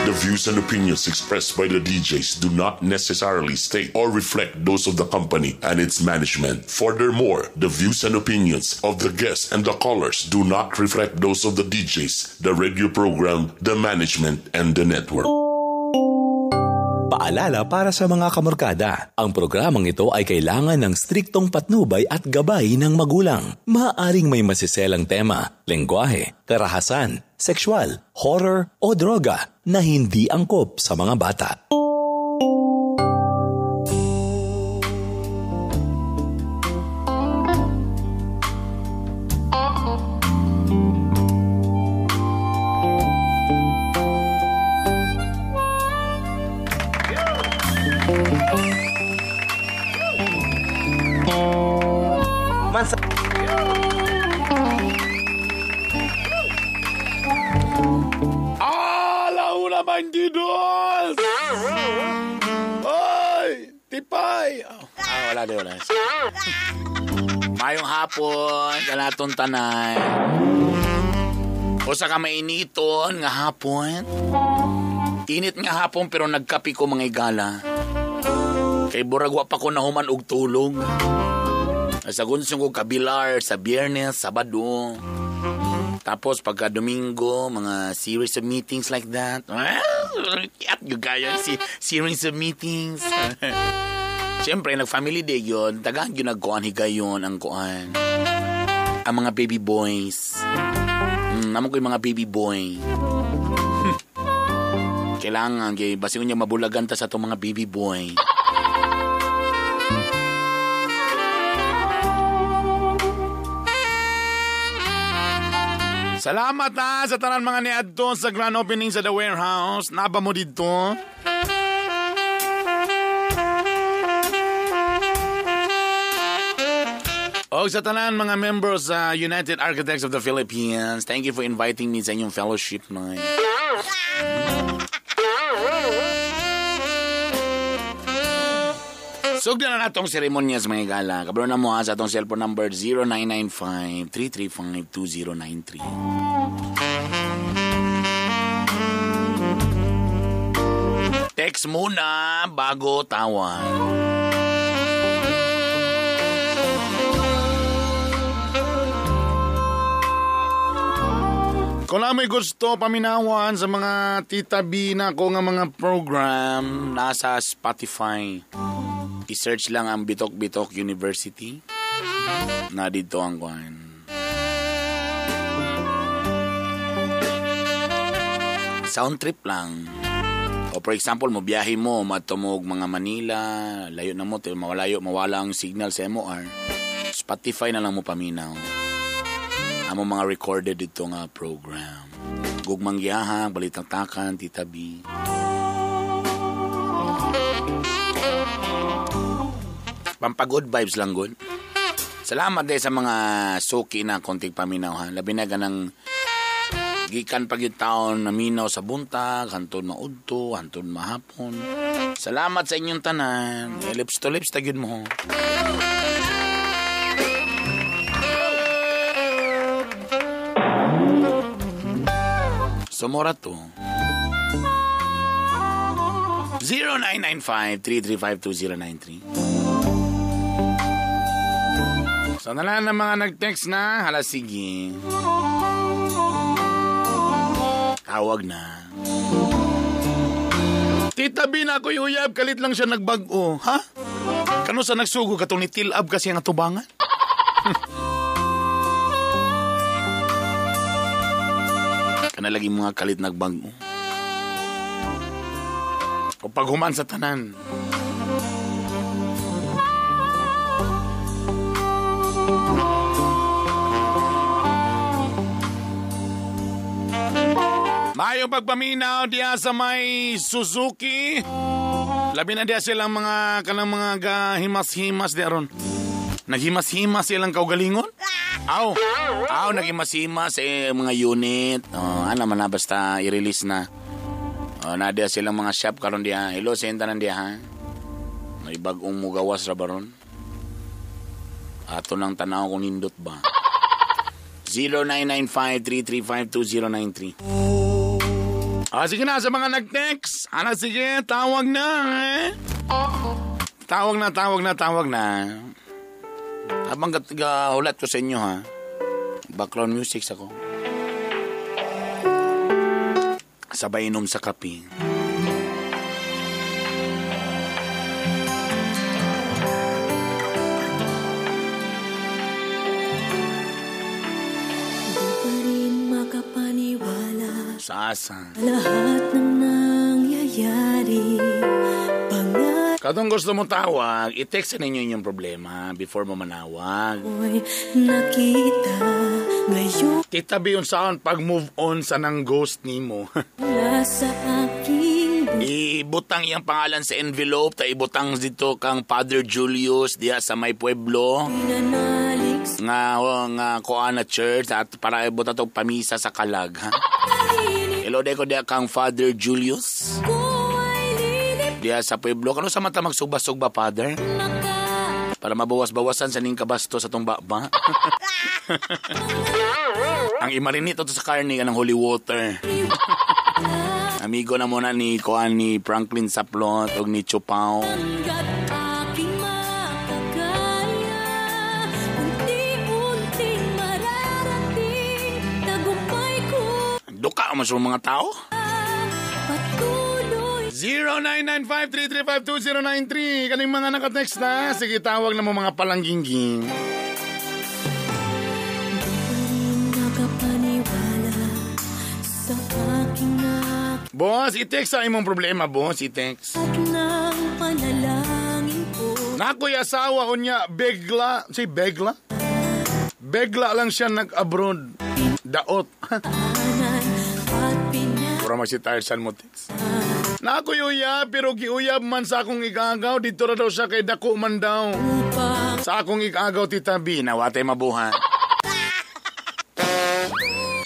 The views and opinions expressed by the DJs do not necessarily state or reflect those of the company and its management. Furthermore, the views and opinions of the guests and the callers do not reflect those of the DJs, the radio program, the management, and the network. Paalala para sa mga kamorkada, ang programang ito ay kailangan ng striktong patnubay at gabay ng magulang. Maaaring may masiselang tema, lengguwahe, karahasan, sexual, horror o droga na hindi angkop sa mga bata. Mansa. Ah, la una 22. Ay, tipay. Ah, wala di, wala. Mayong hapon, kanaton tanan. Usa ka mainiton nga hapon. Init nga hapon pero nagkape ko mga igala. Kay burag wa pa ko nahuman og tulog. Sa gunsong ko kabilar sa Biyernes, Sabado. Tapos pagka Domingo, mga series of meetings like that. At yung kaya si series of meetings. Siyempre, nag-family day yun. Tagaan yun nagkuhan higayon ang kuhan. Ang mga baby boys. Namo ko yung mga baby boy. Kailangan, kay basin niya mabulagan ta sa itong mga baby boy. Salamat ha sa tanan mga niadto sa grand opening sa The Warehouse. Naba mo dito? O sa tanan mga members sa United Architects of the Philippines, thank you for inviting me sa inyong fellowship night. Sugdan na natong seremonyas mga gala. Kabalo na mo ha sa atong cellphone number 0995-335-2093. Text muna bago tawag. Kung na may gusto paminawan sa mga Tita B na ko nga mga program, nasa Spotify. I-search lang ang Bitok Bitok University. Na dito ang kuhan. Sound trip lang. O for example, mo biyahe mo, matumog mga Manila, layo na mo, mawalayo, mawala ang signal sa MOR. Spotify na lang mo paminaw. Amo mga recorded dito nga program. Gugmang giyahang, balitang takan, Tita B. Pampagod vibes lang, good. Salamat din sa mga suki na konting paminaw, ha. Labi na ganang gikan pag yung taon na minaw sa buntag, hantod maudto, hantod mahapon. Salamat sa inyong tanan. Lips to lips, tagyod mo. Sumura to. 0995-335-2093. So, nalaan ng mga nag-text na, hala sige. Tawag na. Tita B na ako'y uyab, kalit lang siya nagbag-o. Ha? Kano sa nagsugo katong ni Tilab kasi ang atubangan? Kana lagi mga kalit nagbag-o. O paghuman sa tanan. Mayo pagpaminaw diya sa may Suzuki. Labi na diya silang mga kanang mga gahimas-himas diya ron. Naghimas-himas silang kaugalingon? Aw, aw naghimas-himas eh, mga unit. Oh, ano man na basta i-release na. Oh, na diya silang mga shop karon diya. Hello, senta nan diya ha. May bag-ong mugawas ra baron. Ato nang tanaw kung nindot ba. 0995-335-2093. Ah, sige na sa mga nag-text. Ana, sige, tawag na. Eh. Tawag na, tawag na, tawag na. Habang hulat ko sa inyo, ha. Background music sa ko. Sabay inom sa kape. Di pa rin makapaniwala Sa asa. lahat ng nangyayari. Katong gusto mo tawag, i-text ninyo inyong problema before mo manawag. Pangako'y nakita ngayon. Tita B, yung sound pag move on sa nang ghost nimo. Wala sa aking buhay. Ibutang iyang pangalan sa envelope, ta ibutang dito kang Father Julius diya sa may pueblo. Pinanalig Nga oh, nga kuan na church at para ibutang tong pamisa sa kalag, ha. Hello deko diya kang Father Julius. Diya sa pueblo, kano sa mata magsugba-sugba, Father? Para mabawas-bawasan sa ning kabasto sa tong baba. Ang imarinito to sa karne ng holy water. Amigo na muna ni kuan ni Franklin Saplot og ni Chupao. Duka mo sa mga tao. 0995-335-2093. Kaning mga nakatext na. Sige, tawag na mo mga palanggingging. Boss, i-text sa imong problema, boss. I-text. Nakoy asawa unya, begla. Si begla? Begla lang siya nag-abroad. Daot. Pura magsitayrsan mo, text. Nakoy uyab, pero giuyab man sa akong igagaw. Dito ra daw siya kay dako man daw. Sa akong igagaw, Tita B, nawatay mabuhat.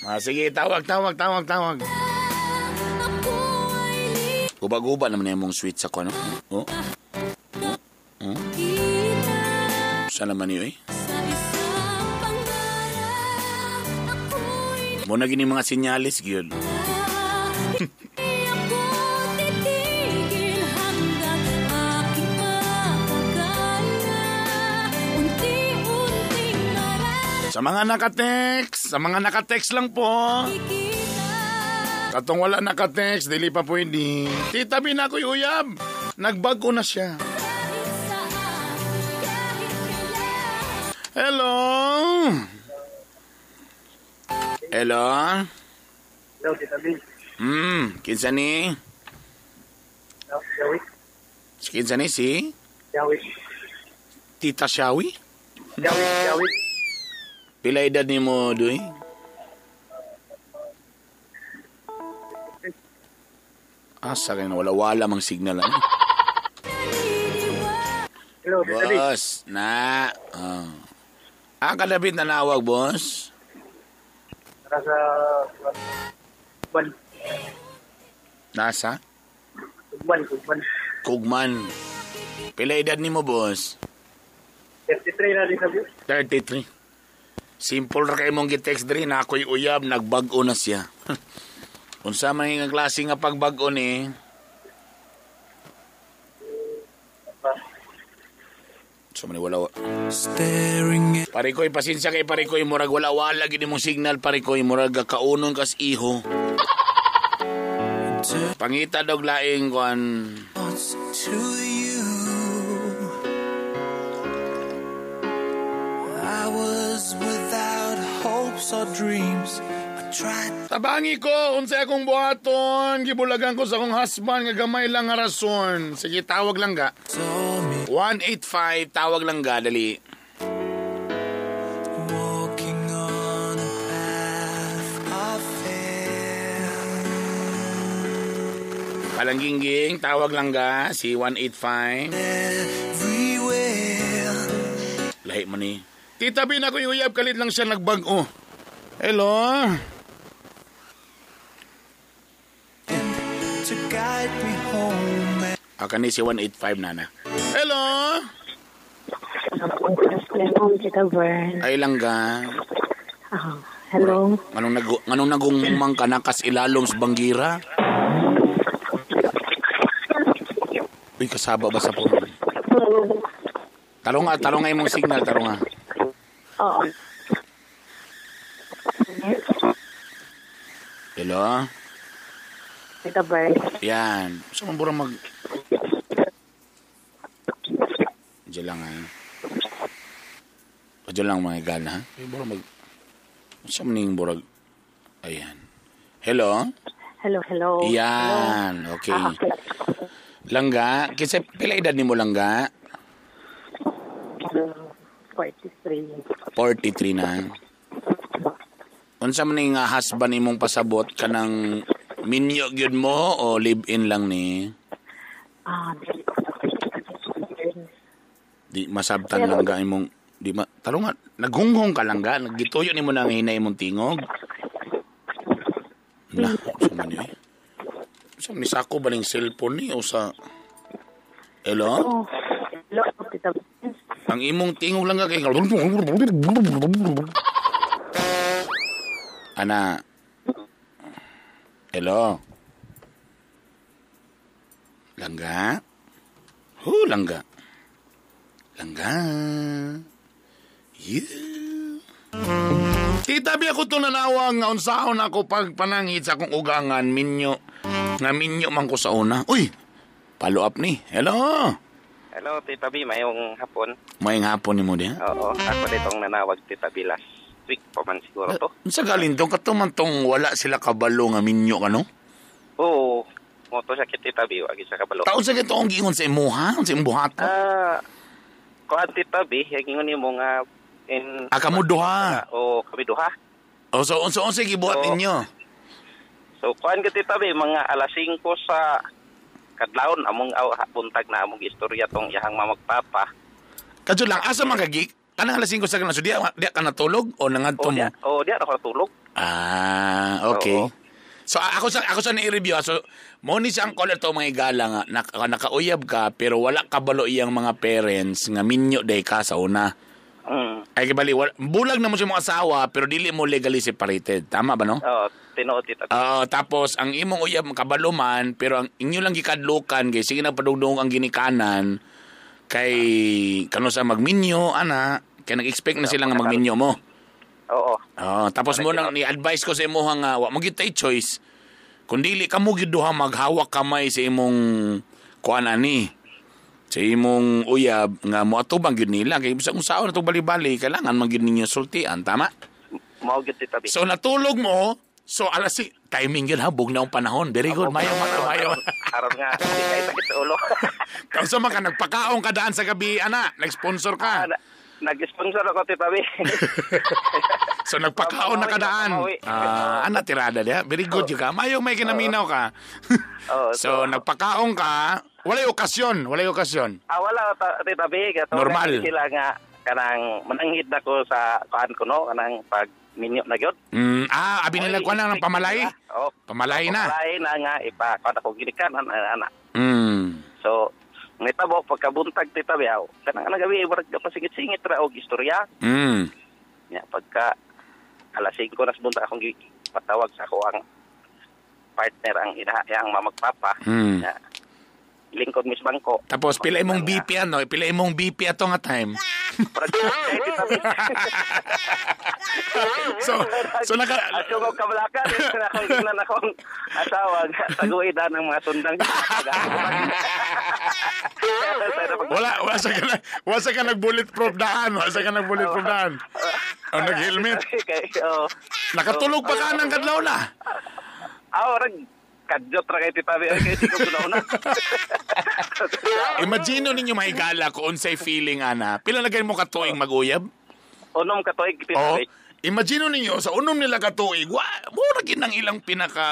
Ah, sige, tawag, tawag, tawag, tawag. Guba-guba naman na yung sweet sa ko, ano? Oh? Oh? Saan naman yun, eh? Muna gini mga sinyalis, gyud. Sa mga nakatext, lang po. Katong wala nakatext, dili pa pwede. Tita B, na ako'y uyab. Nagbago na siya. Hello? Hello? Hello, Tita B. Kinsa ni? Shawi. Kinsa ni si? Shawi. Tita Shawi? Shawi, Shawi. Pila edad ni mo, Duy? Asa kayo na wala-wala mang signal. Ano? Hello, Tita B. Boss, na. Oh. Ah, kadabit na nawag, boss? Nasa Kugman. Nasa? Kugman, Kugman. Kugman. Pila edad ni mo, boss? 33 na, Tita B. 33. Simple ra kay mong gi-text diri na ako'y uyab, nagbag-o na siya. Unsa man nga klase nga pagbag-o ni? So man wala. Staring at Parikoy, pasensya kay Parikoy, murag wala-wala gid imong signal Parikoy, murag kaunon kas iho. Pangita dog laing kuan. to you. I was without hopes or dreams. I tried. Tabangi ko, unsay akong buhaton, gibulagan ko sa akong husband nga gamay lang nga rason. Sige, tawag lang ga. 185, tawag lang ga, dali. Walking on a path of fear. Palanggingging, tawag lang ga, si 185. Everywhere. Lahi mo ni. Tita B, na ko uyab, kalit lang siya nagbag-o. Hello? To guide me home. Kani si 185 nana. Hello? Hello, Tita Vern. Ay lang ga. Hello. Anong nagungmang ka na kas ilalom sa banggira? Uy, kasaba ba sa phone? Tarong nga imong signal, tarong nga. Oo. Hello? Tita Bern. Yan. So, mabura mag... Diyan lang, ha? Diyan lang, mga igala, ha? Ay, bura mag... Saan man yung burag? Ayan. Hello? Hello, hello. Yan. Hello. Okay. Ah, okay. Langga, kasi pila edad ni mo, Langga? 43. 43 na. Unsa man ning husband imong pasabot kanang minyo gyud mo o live-in lang ni? Ah, Di masabtan lang ga imong di ma tarong nga naghunghong ka lang ga naggituyo nimo na ang hinay imong tingog. Na, sa man eh. Sa ni sako ba ning cellphone ni o sa Hello? Oh, hello, Tita Bern. Ang imong tingog lang ga kay Ana. Hello. Langga? Hu, langga. Langga. Yeah. Tita, bi ako to nanawang nga unsaon ako pagpanangit sa akong ugangan minyo. Nga minyo man ko sa una. Uy, follow up ni. Hello. Hello, Tita B. Mayong hapon. Mayong hapon ni mo diha. Oo, ako ditong nanawag, Tita B. Last week pa man siguro to. Unsa galin tong kato man tong wala sila kabalo nga minyo ka no? Oo, moto siya kay Tita B. Wagi siya kabalo. Taon sa kito ang giingon sa imuha, sa imong buhaton. Ah, kuan Tita B, yung ingon mo nga in... Ah, kamo duha. Oo, kami duha. Oh, so unsa gibuhat Oo. ninyo? So, kuan ka Tita B, mga alas 5 sa kadlawon among buntag na among istorya tong iyahang mamagpapa. Kadyo lang asa man ka gig? Kanang alas 5 sa kanan so diya ka natulog o nangadto mo? Oo, diya ako natulog. Ah, okay. Oo. So ako sa ni-review. So mo ni siya ang caller to mga igala nga nakauyab ka pero wala kabalo iyang mga parents nga minyo day ka sa una. Mm. Ay kibali wala, bulag na mo sa imong asawa pero dili mo legally separated. Tama ba no? Oo, tinuod Tita B. Oo, tapos ang imong uyab kabalo man pero ang inyo lang gikadlukan kay sige na padugdung ang ginikanan kay kano sa magminyo ana kay nag-expect na sila nga magminyo mo. Oo. Oh, tapos mo nang ni-advise ko sa imo nga wa mo gyud tay choice. Kun dili ka mo gyud duha maghawak kamay sa imong kuan ani. Sa imong uyab nga moatubang gyud nila kay bisag unsaon na bali-bali kailangan man gyud ninyo sultian, tama? Mao gyud Tita B. So natulog mo, so alas si timing gyud habog na ang panahon. Very good, mayo mayo. Aron nga, di kay sakit sa ulo. Tapos man ka nagpakaon ka daan sa gabi, ana, nag-sponsor ka. Nag-sponsor ako, Tita B. So nagpakaon na kadaan. Ah, ana tirada diha. Very good yun ka. Mayo may kinaminaw ka. So nagpakaon ka, walay okasyon, walay okasyon. Ah, wala, Tita B. Kato, Normal. Sila nga, kanang mananghid na ko sa kuan ko, no? Kanang pag minyo na gyud. Abi nila kuan lang ng pamalay. Oh, Pamalay na. Pamalay na nga, ipa, kuan ako ginikan, ana. So, nitabo, pagkabuntag, Tita B, aw, kanang gabi, murag pasingit-singit ra og istorya. Ya, pagka alas 5 nas buntag akong patawag sa ako ang partner ang ina ang mamagpapa. Ya, lingkod mis bangko. Tapos pila imong BP ano, pila imong BP ato nga time. So naka Ato ko kablakan akong tingnan akong asawa taguid ng mga sundang. Wala wala sa ka nag bulletproof daan, wala sa ka nag bulletproof daan. O nag-helmet. Oh. Nakatulog pa ka ng kadlaw na. Ah, rag kadyot ra kay Tita B. Kay di ko na. Imagine ninyo mahigala kung unsay feeling ana. Pila na mo katuig mag-uyab? Unom katuig Tita Oh, B. imagine ninyo sa unom nila katuig, wa mura gid ang ilang pinaka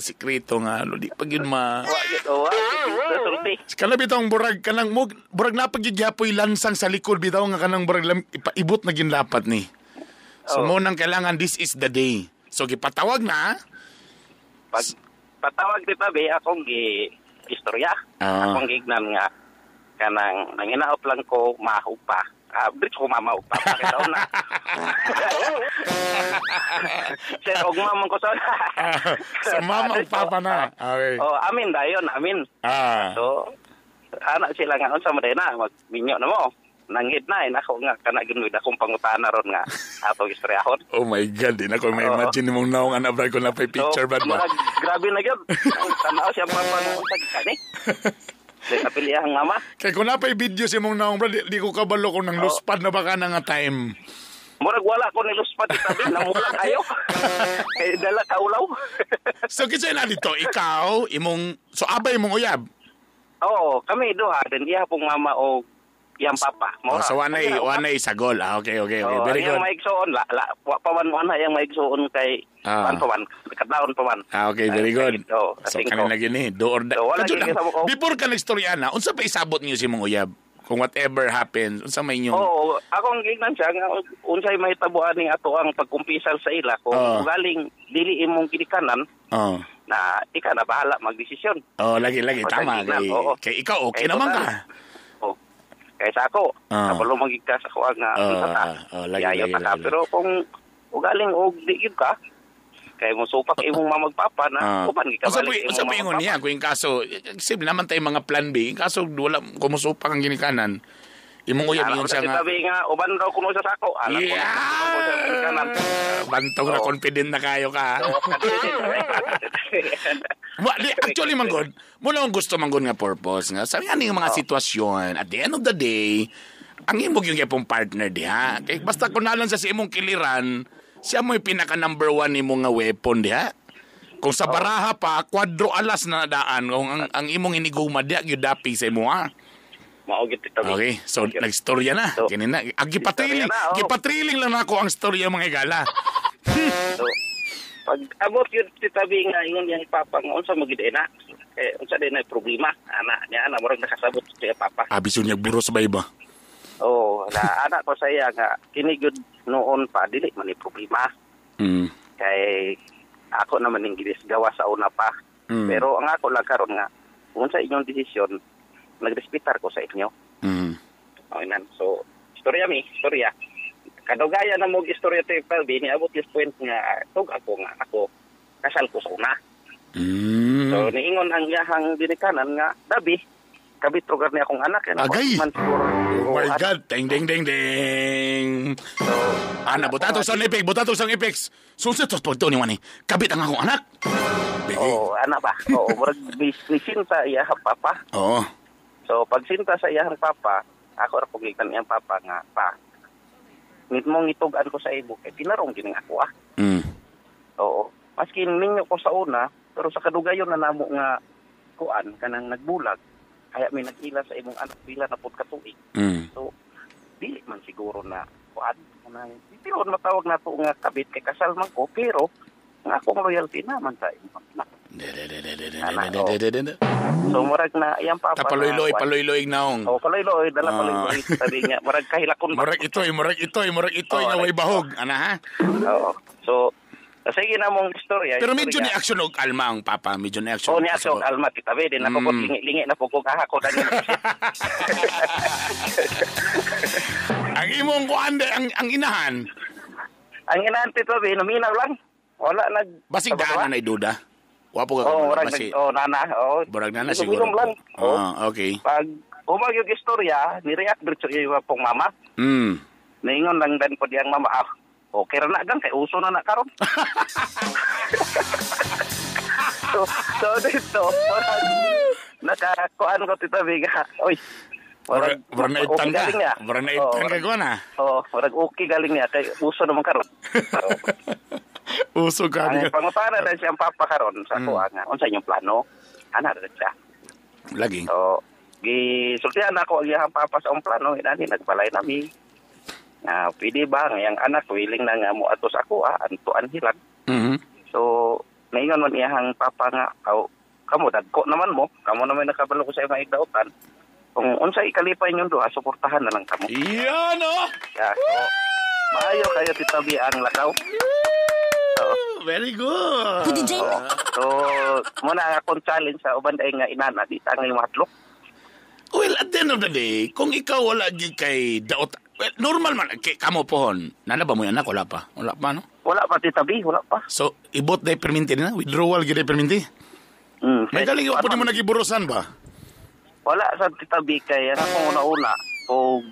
sikreto nga lo di pa gyud ma. Wa gyud oh, wa gyud sulti. Kana bitong burag kanang mug burag napag gyud gyapoy lansang sa likod bitaw nga kanang burag ipaibot na ginlapat ni. So mo nang kailangan this is the day. So gipatawag na. Pag patawag Tita B akong gi istorya. Ah. Akong gignan nga kanang nanginaop lang ko mahog pa. Diretso ko mama og papa kay taon na. Sir, og mama ko sa Sa mama og papa na. Okay. Oh, amin dayon, amin. So, anak sila nga unsa man na magminyo na mo. Nanghid na ako nga kana gyud akong pangutana ron nga atong istoryahon. Oh my God, di na ko may imagine nimong naong anak brad kung napay picture brad ba. Grabe na gyud. Tanaw siya papa nga unsa kani. Di napili ang mama. Kay kung napay video si mong naong brad, di ko kabalo kung nang luspad na ba ka na nga time. Murag wala ko ni luspad itabi, namula kayo. Kay dala kaulaw. So kinsa na dito ikaw imong so abay imong uyab. Oo, kami duha din iya pong mama o iyang papa. Oh, so wanay sagol. Ah, okay. Oh, very good. Ang maigsoon la wa pa man ana yang maigsoon kay pan pa man, kadlawon pa man. Ah, okay, very good. Oh, so kanina gini, do or die. So, before ka nagstorya na, unsa pa isabot niyo si mong uyab? Kung whatever happens, unsa may inyong Oo, akong gignan siya nga unsay mahitabuan ning ato ang pagkumpisal sa ila kung galing dili imong ginikanan. Na ika na bahala magdesisyon. Oh, lagi tama kay, kay ikaw okay naman ka. Kaysa ako, kabalo magigkas ako ang lagi. Pero kung ugaling og di gyud ka, kay mo supak imong mamagpapa na uban gikabalik imong. Unsa pa ingon niya kung kaso simple naman tay mga plan B, in kaso wala kumusupak ang ginikanan. Imong uyab ingon siya nga. Sabi nga uban raw kuno sa sako. Alam ko na bantog na confident na kayo ka. Actually man god, mo lang gusto man god nga purpose nga. Sabi nga ning mga sitwasyon at the end of the day, ang imong yung pong partner diha. Kay basta kunalan sa imong kiliran, siya mo'y pinaka number 1 nimo nga weapon diha. Kung sa baraha pa, kwadro alas na daan kung ang imong iniguma diha gyud dapi sa imo ha. Okay, so nagstorya na. So, kini na. Gipatriling, gipatriling lang nako ang storya mga igala. So, pag abot yun titabi nga ingon yang papa nga unsa magid na. Eh unsa din na problema ana niya ana murag nakasabot siya papa. Abison niya buros ba iba? Oh, na anak ko sa iya nga kini gyud noon pa dili man ni problema. Kay ako naman ning ginisgawa sa una pa. Pero ang ako lang karon nga unsa inyong desisyon nagrespetar ko sa inyo. Okay nan. So, istorya mi, istorya. Kadugaya na mo istorya to Pelby, niabot this point nga tug ako nga ako kasal ko sa una. So niingon ang iyahang ginikanan nga dabi kabit lugar ni akong anak. Agay! Oh my God! Ding ding ding ding! So, ana butatog sa effects, butatog sa effects. Sunset tos pagto ni wani. Kabit ang akong anak. Oh, ana ba? Oo, murag bisinta iyahang papa. Oo. So pagsinta sa iyahang papa, ako ra pugikan iyang papa nga pa. Mitmong itugan ko sa imo kay tinarong gining ako ah. Oo. Maski minyo ko sa una, pero sa kadugayon na namo nga kuan kanang nagbulag. Kaya may nag-ila sa imong anak pila na pud ka tuig. So dili man siguro na kuan kanang pero matawag nato nga kabit kay kasal man ko pero ang akong loyalty naman sa imong anak. So murag na iyang papa. Paloy-loy, paloy-loy naong. Oh, paloy-loy, dala paloy-loy sabi niya, murag kahilakon. Murag itoy nga way bahog, ana ha. Oo. So sige na mong istorya. Pero medyo ni action og kalma ang papa, medyo ni action. Oh, ni action kalma kita be din ako ko lingi-lingi na po ko kahako dani. Ang imong kuan ang inahan. Ang inahan tito be naminaw lang. Wala nag basig daan na duda. Wa po ka. Oh, murag oh nana, oh. Murag nana siguro. Lang. Oh, okay. Pag umag yung istorya, ni-react diretso yung pong mama. Niingon lang din po diyang mama, ah, okay ra na gang kay uso na na karon. So dito, nakakuan ko tita Biga. Oy. Murag na itang ka. Murag na itang ka ko na. Oh, murag okay galing niya kay uso naman karon. Uso ka. Ang pangutana na siyang papa karon sa kuha nga. Unsa inyong plano? Ana ra siya. Lagi. So, gisultihan ako ang iyang papa sa akong plano, inani nagbalay nami. Na pwede ba nga iyang anak willing na nga mo ato sa ako antuan hilag. So, naingon man iyang papa nga aw kamo dagko naman mo, kamo naman nakabalo ko sa imong igdautan. Kung unsa ikalipay inyong duha, suportahan na lang kamo. Iyan oh. Yeah, so, maayo kayo titabi ang lakaw. Very good. So, muna ang akong challenge sa uban ay nga inana, di ta ngay mahadlok. Well, at the end of the day, kung ikaw wala gyud kay daot, Well, normal man. Kay, kamo pohon. Nana ba mo yung anak? Wala pa. Wala pa, no? Wala pa, Tita B. Wala pa. So, ibot na perminti na? Withdrawal gid perminti? May galing yung po mo nagiburusan ba? Wala sa Tita B. Kay ano kung una-una. O,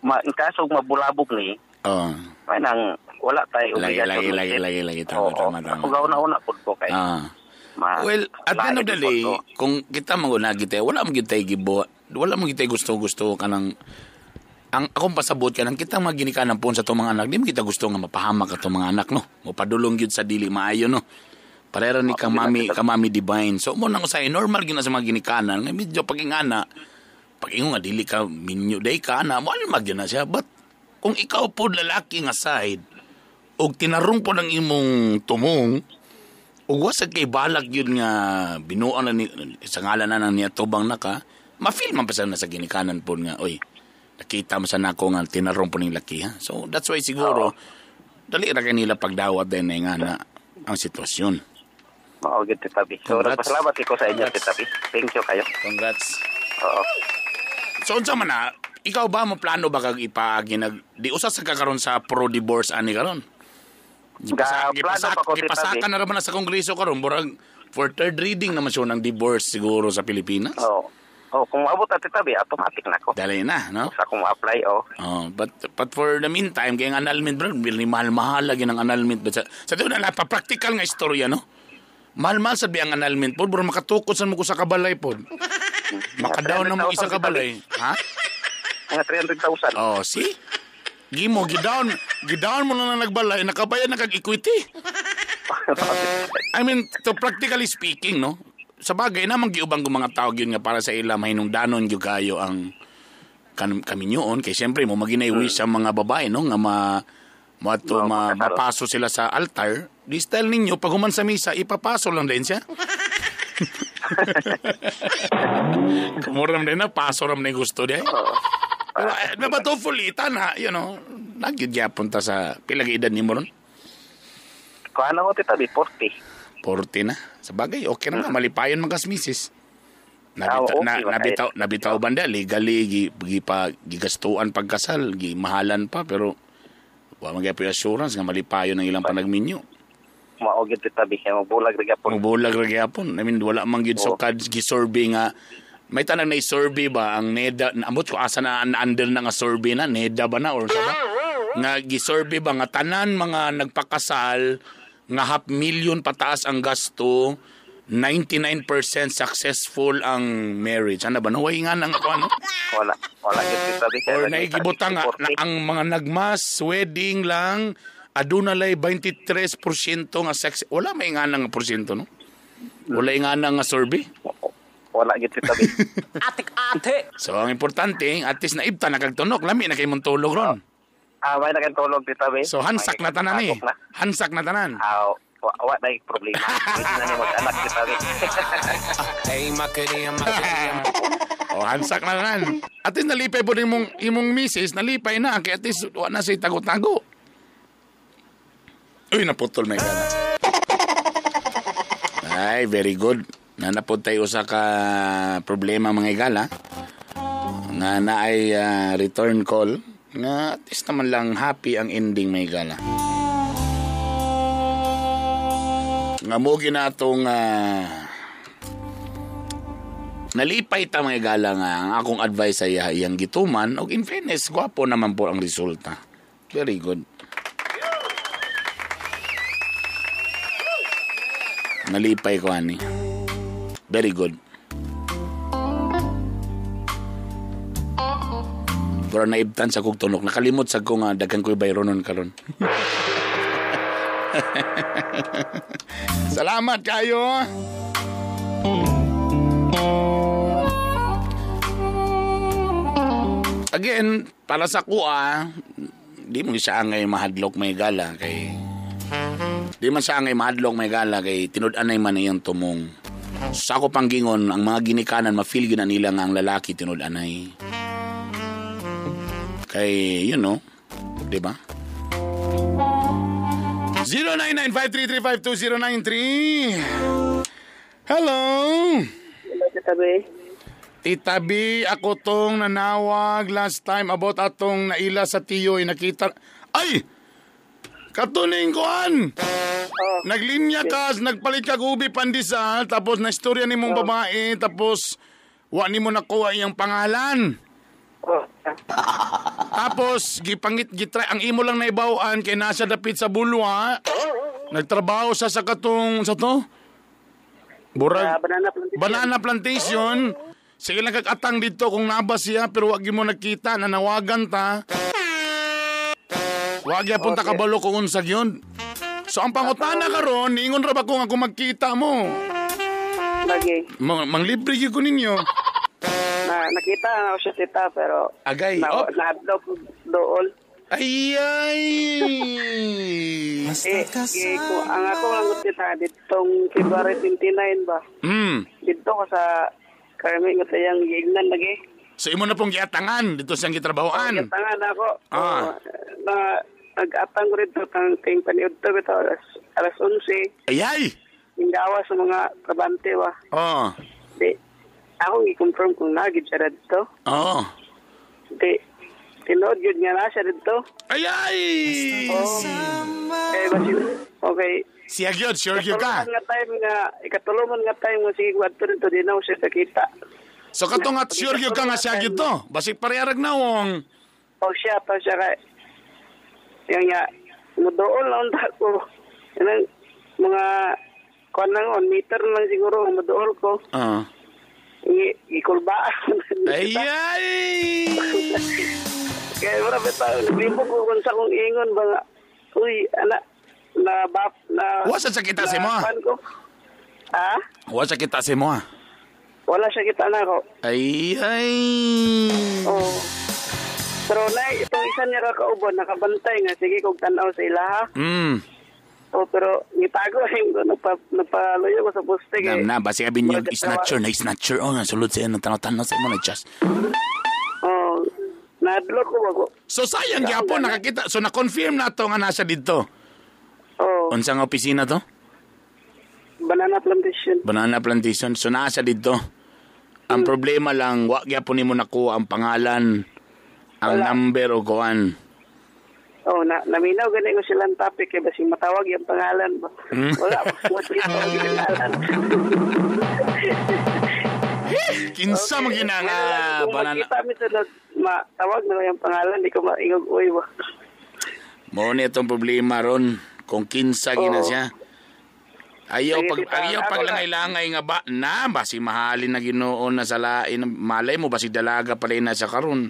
in kaso mabulabog ni, may nang wala tayo obligasyon. Lagi. Tama. Kung una-una po ko kay. Well, at the end of the day, kung kita mangunagi tayo, wala mo gid tayo gibo, wala mo gid tayo gusto-gusto kanang ang akong pasabot kanang kita mga ginikanan po sa itong mga anak, di mo kita gusto nga mapahamak atong mga anak, no? Mopadulong gyud sa dili maayo, no? Parera ni kang mami divine. So, mo nang usay, normal gyud na sa mga ginikanan, nga medyo pag-ingana, pag-ingo nga dili ka minyo day ka na, mo magyud na siya. But kung ikaw po lalaki nga side, og tinarong po ng imong tumong, ug wasag kay balak yun nga binuan na ni sa ngalan na niya tubang naka, ma-feel man pa sana sa ginikanan po nga, oy, nakita mo sana ako nga tinarong po ning laki, ha? So that's why siguro dali ra kay nila pagdawat din na nga na ang sitwasyon. Mao gyud Tita B. So nagpasalamat ko sa inyo, Tita B. Thank you kayo. Congrats. Oo. So unsa man na, ikaw ba mo plano ba kag ipaagi nag di usa sa kakaron sa pro divorce ani karon? Gipasaka na raman na sa kongreso karon, murag for third reading naman siya ng divorce siguro sa Pilipinas. Oo. Oh, kung maabot at Tita B, automatic na ko. Dali na, no? Sa kung ma-apply, oh. Oh, but for the meantime, kaya ang annulment, bro, mahal-mahal lagi ng annulment. But sa doon na, pa-practical nga istorya, no? Mahal-mahal sabi ang annulment po, bro, makatukod sa mo ko sa kabalay po. Makadown na mo isa kabalay. Ha? Mga 300,000. Oh, see? Gimo, gidown mo na nagbalay, nakabayan na kag-equity. I mean, to practically speaking, no? Sa bagay namang giubang ko mga tao yun nga para sa ila mahinungdanon gyud kayo ang kaminyoon kay siyempre mo maginay-wish sa mga babae, no, nga mapaso sila sa altar. Di style ninyo pag human sa misa ipapaso lang din siya. Kumuram din na paso ram na gusto di. Pero but hopefully tana, you know, nagyud gyapon ta sa pila ka edad nimo ron? Kuan ako Tita B, 40. 40 na. Sa bagay, okay na nga. Malipayon man kas misis. Nabitaw banda, legally, gigastuan pagkasal, gimahalan pa, pero wa man gyud assurance nga malipayon ang ilang panagminyo. Mao gyud Tita B, mabulag ra gyapon. Mabulag ra gyapon. I mean, wala man gyud sukad gisurvey nga may tanang na survey ba ang NEDA, amot ko asa na under na nga survey na, NEDA ba na or sa ba? Nga gisurvey ba nga tanan mga nagpakasal nga 500,000 pataas ang gasto, 99% successful ang marriage. Ano ba? Naway nga nang ako, ano? Wala. Wala. Or naigibutang nga na ang mga nagmas wedding lang, aduna lay 23% nga sex. Wala may nga nang porsyento, no? Wala nga nang survey. Wala gid Tita B. Atik-ate. So, ang importante, at least naibta na kag tunok, lami na kay mong tulog ron. May na kang tulog, Tita B. So, hansak na tanan eh. Hansak na tanan. Wa na yung problema. Pwede na ni mag-anak, Tita B. Oh, hansak na tanan. At least nalipay po din imong misis, nalipay na. Kaya at least wa na siya tago-tago. Uy, naputol may gana. Ay, very good. Nanapod tayo sa ka problema mga igala. Nga na ay return call. Nga at least naman lang happy ang ending mga igala. Nga mo ginatong nalipay ta mga igala nga ang akong advice ay iyang gituman. Og in fairness, gwapo naman po ang resulta. Very good. Nalipay ko ani. Very good. Pero naibtan sa kong tunok. Nakalimot sa kong daghan ko'y bayronon karon. Salamat kayo. Again, para sa kuha, di mo siya angay mahadlok may gala kay di man siya angay mahadlok may gala kay tinud-anay man iyang tumong. Sa ako panggingon, ang mga ginikanan, ma-feel yun na nila nga ang lalaki tinud-anay. Kay, you know, di ba? 0995-335-2093. Hello! Hello, Tita B. Tita B, ako tong nanawag last time about atong naila sa tiyo, nakita. Ay! Katuning kuan! Oh. Naglinya ka, nagpalit ka ubi pandesal, tapos na istorya ni mong babae, tapos wa nimo nakuha iyang pangalan. Oh. Tapos gipangit gitry ang imo lang naibaw-an kay nasa dapit sa Bulwa. Nagtrabaho sa katong sa to? Burag Banana plantation. Banana plantation. Sige lang kag-atang dito kung naba siya pero wag mo nakita, nanawagan ta. Wag gyapon ta kabalo kung unsa gyud. So ang pangutana karon, niingon ra ba ko nga kung magkita mo? Lagi. Manglibre gyud ko ninyo. Na, nakita na ako siya tita pero agay, na, op. Nahadlok dool. Ay ay. Ang ako lang tita ditong February 29 ba. Dito ko sa Carmen nga tayang giignan lagi. So imo na pong giatangan dito siyang gitrabahoan. Giatangan ako. Ah. Na nag-atang ko rito tang ting paniudto bitaw alas 11. Ayay. Gawa sa mga trabante ba. Oh. Di ako gi-confirm kung nagid siya dito. Oh. Di tinuod yun nga na siya dito. Ayay! Oh. Eh basin okay. Siya gyud, sure gyud ka. Ikatulungan nga time nga sige kwadto dito di na siya nakita. So katong at sure gyud ka nga siya gyud to. Basig parehag nawong. Oh siya to siya kay yang nga mudool lang ta ko. Kanang mga kuan lang on meter lang siguro mudool ko. Ah. Ikulbaan. Ayay! Kaya wala bitaw naglimpo ko kung sa kong ingon ba nga uy ana na bap na Wa sa kita si mo. Ha? Wa sa kita si mo. Wala siya kita na ako. Ay ay. Oh. Pero na itong isa niya kakauban nakabantay nga sige kog tan-aw sa ilaha. Oh pero ngitago ay napaluyo ko sa poste kay. Na basi abin yung snatcher na snatcher oh sulod siya ng tanaw-tanaw sa imo na just. Oh. Nadlok ko bago. So sayang gyapon nakakita. So na-confirm na to nga nasa didto. Oh. Unsa nga opisina to? Banana plantation. Banana plantation. So nasa didto. Ang problema lang wa gyapon nimo nakuha ang pangalan, ang Wala. number o kuan. Oh, na naminaw gani ko silang topic kay basing matawag yung pangalan ba. Wala ba tawag yung pangalan. Kinsa man gina nga kung banana. makita mi sunod matawag na yung pangalan di ko maingog uy ba. Mao ni itong problema ron kung kinsa gina Oo. siya. Ayaw Sige, pag tita, ayaw ako pag langay-langay nga ba na basi mahalin na Ginoo na sa lain malay mo basi dalaga pala na siya karon.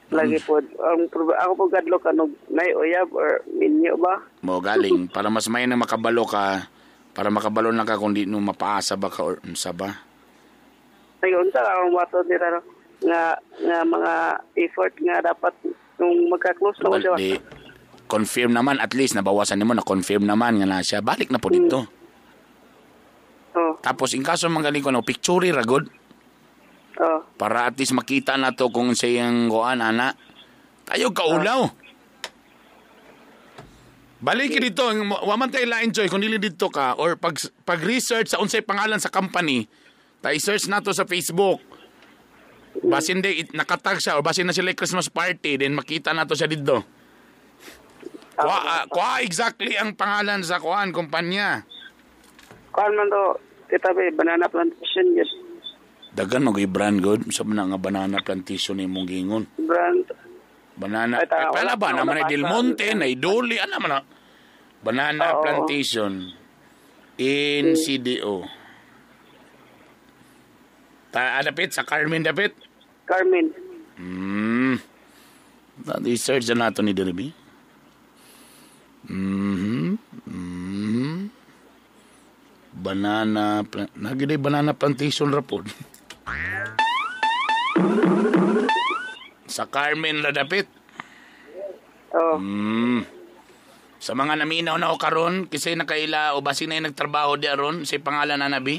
Lagi po ang ako po gadlok ano nay uyab or minyo ba. Mo galing para mas may na makabalo ka para makabalo na ka kung di no mapaasa ba ka or unsa ba. Ay unsa ka akong wato nila no? Nga nga mga effort nga dapat nung magka-close na ko siya. Di, confirm naman at least nabawasan nimo na confirm naman nga na siya balik na po dito. Oh, Tapos in kaso magaling ko no picture ra good oh. para at least makita na to kung sa iyang kuan ana. Tayo kaulaw. Balik dito, wa man tayo lain joy kung dili dito ka or pag pag-research sa unsay pangalan sa company, tayo search nato sa Facebook. Basin di nakatag siya or basin na sila Christmas party then makita nato siya dito. Kwa exactly ang pangalan sa kuan kumpanya. Kuan man to, tita be, banana plantation yun. Dagan mag brand good sa na nga banana plantation imong gingon. Brand. Banana. Ay, tama, Ay, pala wala ba? wala Naman ay pa Del sa- Monte, na Idoli, ano man na. Banana Oo. plantation in CDO. Ta dapit sa Carmen dapit. Carmen. Research na nato ni Derby. Banana nagiday banana plantation ra pod. Sa Carmen ra dapit. Oh. Sa mga naminaw na o karon kasi nakaila o basin na yung nagtrabaho di aron sa pangalan na nabi.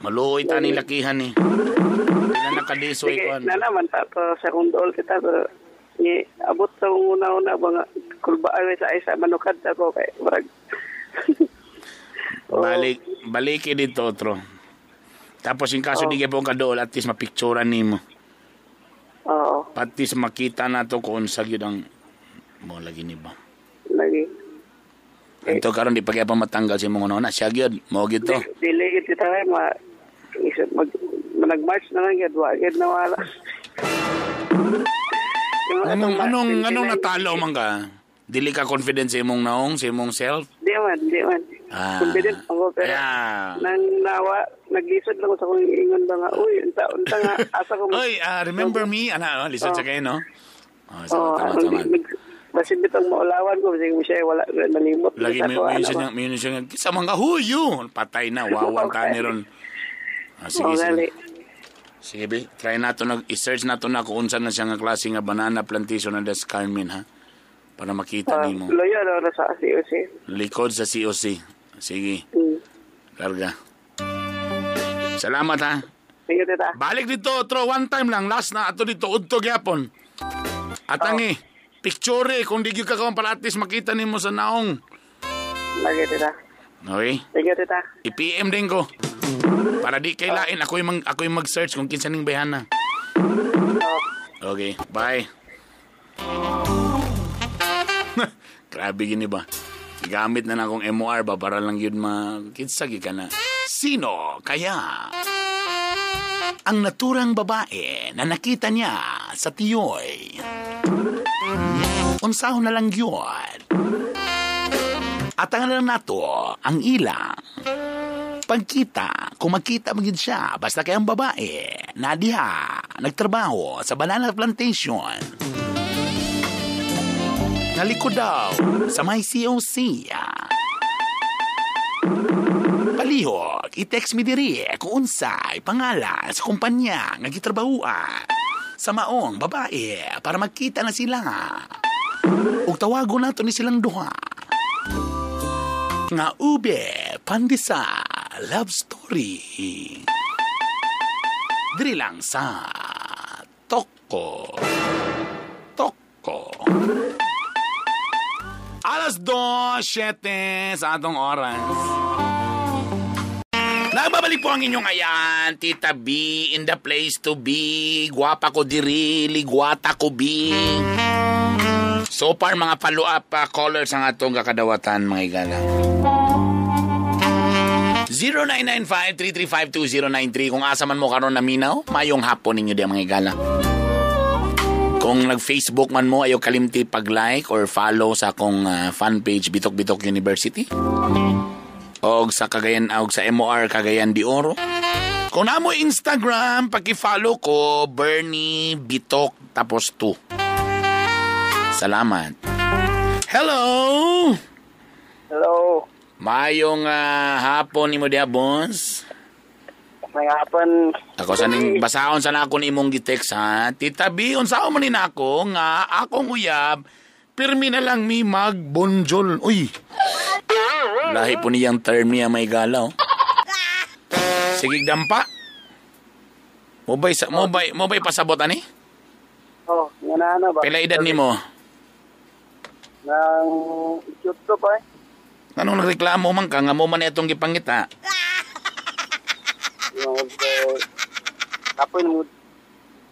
Maluoy ta ni lakihan ni. Di na nakadisoy Sige, kuan. na naman ta to sa kong dool kita pero ni abot sa una-una ba nga kulba ay sa isa manukad ako kay murag. Balik baliki dito otro. Tapos yung kaso di kayo ka dool, at least mapicturan nimo. Oo. At least makita na to kung unsa gyud ang mo lagi ni ba. Lagi. Anto karon di pa kaya pa matanggal si mong una. Siya gyud, mo gyud to. Dili gyud kita kay ma isip mag nag-march na lang gyud wa gyud na wala. Anong natalo man ka? Dili ka confident sa imong naong, sa imong self? Di man. Ah. Confident ako pero Yeah. nang nawa naglisod lang ko sa kong ingon ba nga, uy, unta nga asa ko. Oy, remember me? Ana, lisod sa kayo, no? Oh, Oh, tama. Basin bitong maulawan ko, basin mo siya wala nalimot. Lagi may siya kisa mga huyo. Patay na, wawan ta ni ron. Ah, sige, sige. Sige, be. Try nato i-search nato na kung unsa na siya nga klase nga banana plantation na Des Carmen, ha? Para makita nimo. Loyo na sa COC. Likod sa COC. Sige. Larga. Salamat, ha? Sige, tita. Balik dito, otro. One time lang. Last na. Ato dito. Udto gyapon. Atangi. Picture kung di gyud ka kawan para at least makita nimo sa naong. Lagi, tita. Okay? Sige, tita. I-PM din ko. Para di kailain. Ako'y mag-search kung kinsa ning bayhana. Okay. Bye. Grabe gini ba? Gamit na na akong MOR ba para lang yun makitsa ka na. Sino kaya ang naturang babae na nakita niya sa tiyoy? Unsahon na lang yun. At ang lang nato, ang ilang. Pagkita, kung magkita magid siya, basta kayang babae, na diha, nagtrabaho sa banana plantation. Nalikod daw sa may COC. Palihog, i-text mi diri kung unsay pangalan sa kumpanya nga gitrabahuan sa maong babae para magkita na sila. Ug tawagon nato ni silang duha. Nga ube pandesal love story. Diri lang sa Toko. Toko. 2:07 sa atong oras. Nagbabalik po ang inyong ayan, Tita B, in the place to be. Guwapa ko diri, ligwata ko B. So far, mga follow-up callers ang atong kakadawatan, mga igala. 0995-335-2093. Kung asa man mo karon naminaw, mayong hapon ninyo di mga igala. Kung nag-Facebook man mo, ayaw kalimti pag-like or follow sa akong fan page, Bitok Bitok University. Og sa Cagayan, og sa MOR Cagayan de Oro. Kung na mo Instagram, paki-follow ko, Bernie Bitok tapos 2. Salamat. Hello! Hello. Mayong hapon nimo diha, boss. May hapon. Ako sa ning basahon sa nako ni imong gitext ha. Tita B, unsaon man ni nako nga akong uyab pirmi na lang mi magbonjol. Uy. Lahi po niyang term niya may galaw. Sige dampa. Mobay pasabot ani? Oh, nga na ba? Pila edad nimo? Nang 18 pa eh. Anong nagreklamo man ka nga mo man itong gipangita?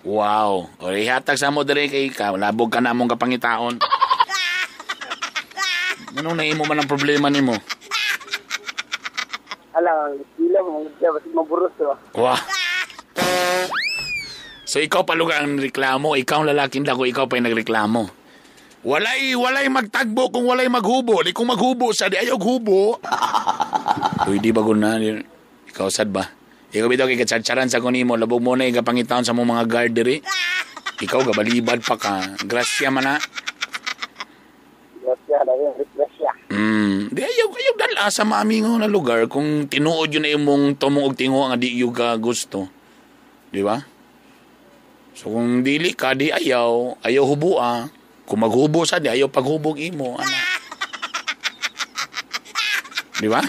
Wow. O ihatag sa mo diri kay ka, labog ka na mong kapangitaon. Anong naimo man ang problema nimo? Ala, sila mo basta maburos ba. Wow. So ikaw pa lugar ang reklamo, ikaw ang lalaking dako, ikaw pa yung nagreklamo. Walay magtagbo kung walay maghubo. Di kung maghubo sa di ayaw hubo. Uy, di ba na? Ikaw sad ba? Ikaw bitaw kay katsatsaran sa kunimo, labog mo na ikapangitaon sa mong mga guard diri. Ikaw gabalibad pa ka. Grasya man na. Grasya, grasya. Di ayaw dala sa mami nga na lugar kung tinuod yun na imong tumong og tingo nga di yung ka gusto. Di ba? So kung dili ka, di ayaw hubua. Kung maghubo sa di ayaw paghubog imo. Ano? Di ba?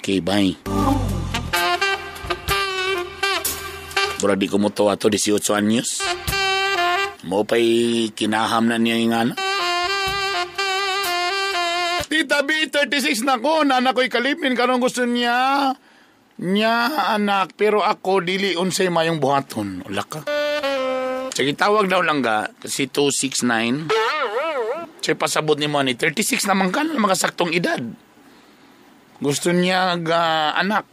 Okay, bye. Murag di ko mo to ato, 18 anyos. Mo pa'y kinaham na niya yung ano. Tita B, 36 na ko. Nana ko'y kalipin. Karon gusto niya. Niya, anak. Pero ako, dili unsay mayong buhaton. Wala ka. Sige, tawag daw lang ga. Kasi 269. Siya pasabot ni mo ni 36 naman ka na mga saktong edad. Gusto niya ga anak.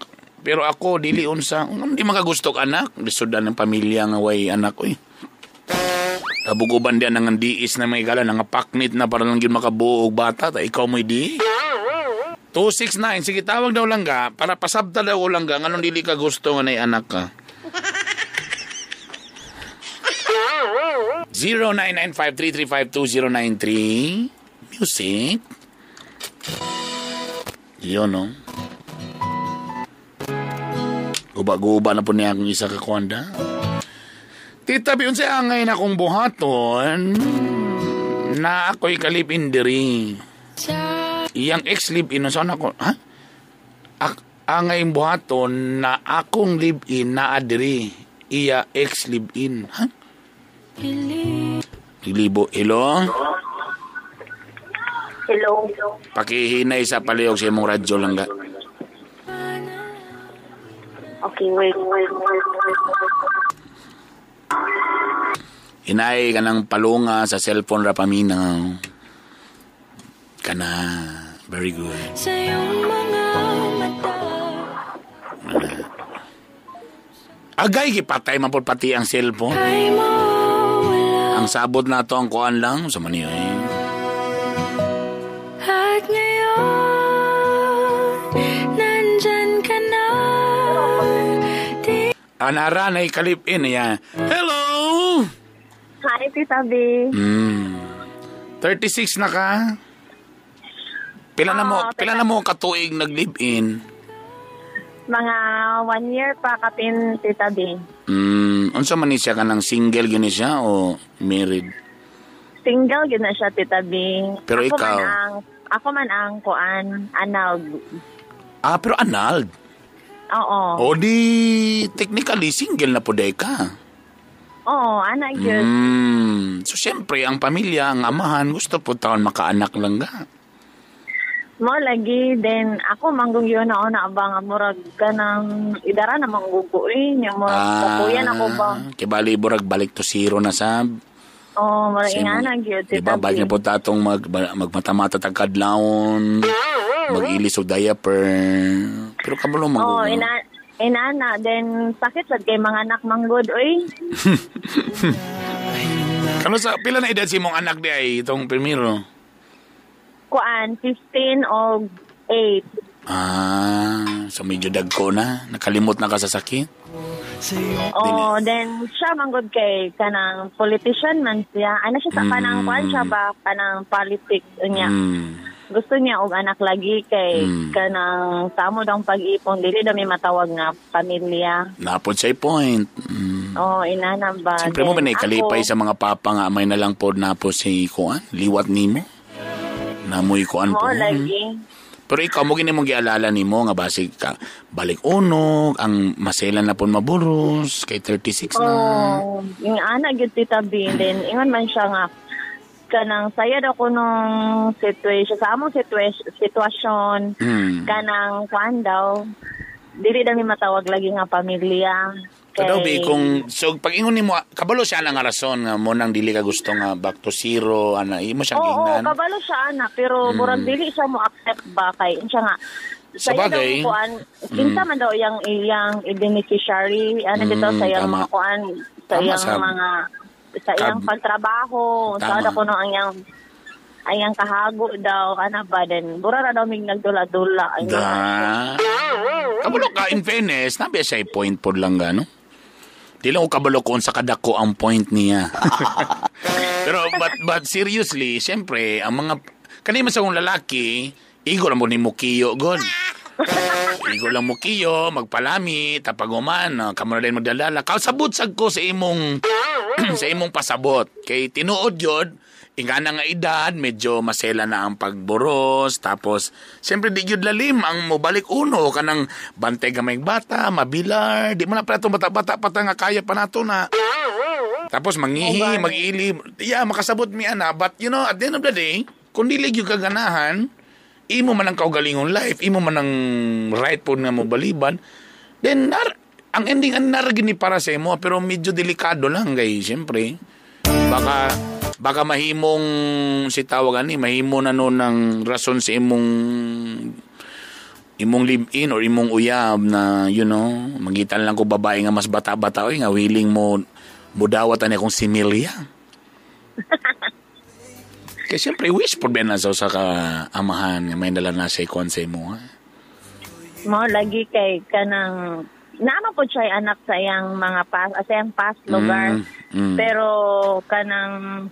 Pero ako, dili unsa. Hindi makagusto ka anak. Lisudan ng pamilya nga way anak. Uy. Tabuguban diyan ang diis na may gala, nga paknit na para lang yun makabuo og bata. Ta, ikaw mo'y di. 269. Sige, tawag daw lang ga. Para pasabta daw lang ga. Nganong dili ka gusto nga na anak ka. 0995-335-2093. Music. Yun, no? Guba-guba na po niya akong isa kakwanda. Tita, biyon siya angay na akong buhaton na ako'y kalipin diri. Iyang ex-live-in, saan ako? Ha? Angay buhaton na akong live-in na adiri. Iya ex-live-in. Ha? Naglibo. Hello? Hello. Pakihinay sa palihog sa imong radyo lang ga. Okay, wait. Hinay ka ng palunga sa cellphone ra paminaw. Kana. Very good. Sa iyong mga mata. Agay, gipatay man po pati ang cellphone. Ay mawala. Ang sabot na to ang kuan lang sa maniyo eh. At ngayon, nandyan ka na. Anara na ikalipin niya. Hello! Hi, Tita B. 36 na ka? Pila na mo katuig nag-live-in? Mga 1 year pa kapin, Tita B. Unsa man ni siya ka ng single gyud ni siya o married? Single gyud na siya, Tita B. Pero ako ikaw? Ako man ang kuan, anald. Ah, pero anald? Oo. O di, technically, single na po day ka. Oo, anak gyud. So, siyempre, ang pamilya, ang amahan, gusto po taon makaanak lang ga. Mo lagi, then ako manggong yun na una ba nga murag ka ng idara na manggugo eh. Nya murag kapuyan ako ba. Kibali, burag balik to zero na sab. Oo, murag ingana gyud. Diba, balik na po tatong magmata-mata tagkadlaon, mag-ilis og diaper. Pero kabalo manggugo. Oo, inana, then sakit sad kay mga anak manggod, oy. Kano sa, pila na edad si mong anak di ay itong primero? Kuan, 15 o 8. Ah, so medyo dagko na. Nakalimot na ka sa sakit? Oh, then siya manggod kay kanang politician man siya. Ano siya sa kanang kuan siya ba? Kanang politics niya. Gusto niya og anak lagi kay kanang samo daw pag-ipon dili daw may matawag nga pamilya. Napod siya point. Oh, inana ba? Siyempre mo ba naikalipay sa mga papa nga may na lang pod na po si kuan, liwat nimo. Namoy kuan po. Oo, lagi. Pero ikaw mo gini mong gialala nimo nga basig ka balik unog ang maselan na pon maburos kay 36 na. Oh, yung anak gyud Tita B, then ingon man siya nga kanang saya daw ko nung situation sa among sitwasyon kanang kuan daw dili daw mi matawag lagi nga pamilya. Kay bi kung so pag ingon nimo kabalo siya na nga rason nga mo nang dili ka gusto nga back to zero ana imo siyang gingnan. Oo, kabalo siya ana pero murag dili siya mo accept ba kay siya nga sa bagay kuan kinsa man daw iyang iyang beneficiary ana bitaw sa iyang mga kuan sa iyang mga sa iyang pagtrabaho sa daw kuno ang iyang ayang kahago daw ana ba then bura ra daw mig nagdula-dula. Da. Kabalo ka in fairness nabi siya point pod lang gano. Di lang ko kabalo kung sa kadako ang point niya. Pero but seriously, siyempre, ang mga kanima sa kong lalaki, igo lang mo ni Mukiyo, god. Igo lang Mukiyo, magpalami, tapaguman, kamo na din magdalala. Kasabot sag ko sa imong sa imong pasabot. Kay tinuod yun, ingana nga edad, medyo masela na ang pagboros, tapos, siyempre, di yun lalim ang mobalik uno, kanang bantay gamay bata, mabilar, di mo na pala itong bata-bata pata nga kaya pa nato na. Tapos, mangihi, mag-ili, yeah, makasabot mi ana, but you know, at the end of the day, kung dili yun kaganahan, Imo man ang kaugalingong life, imo man ang right po nga mo baliban. Then, ang ending, ang naragin ni para sa imo, pero medyo delikado lang, kay siyempre, baka mahimong, si tawag ani, mahimo na no ng rason sa imong live-in or imong uyab na, you know, magitan lang ko babae nga mas bata-bata, oy, nga willing mo, mudawat ani akong similya. Kaya siyempre, wish po ba na sa ka-amahan nga may dala na siya ikuan sa imo, ha? Mo, lagi kay kanang, naama po siya anak sa iyang mga sa iyang past lugar. Pero kanang,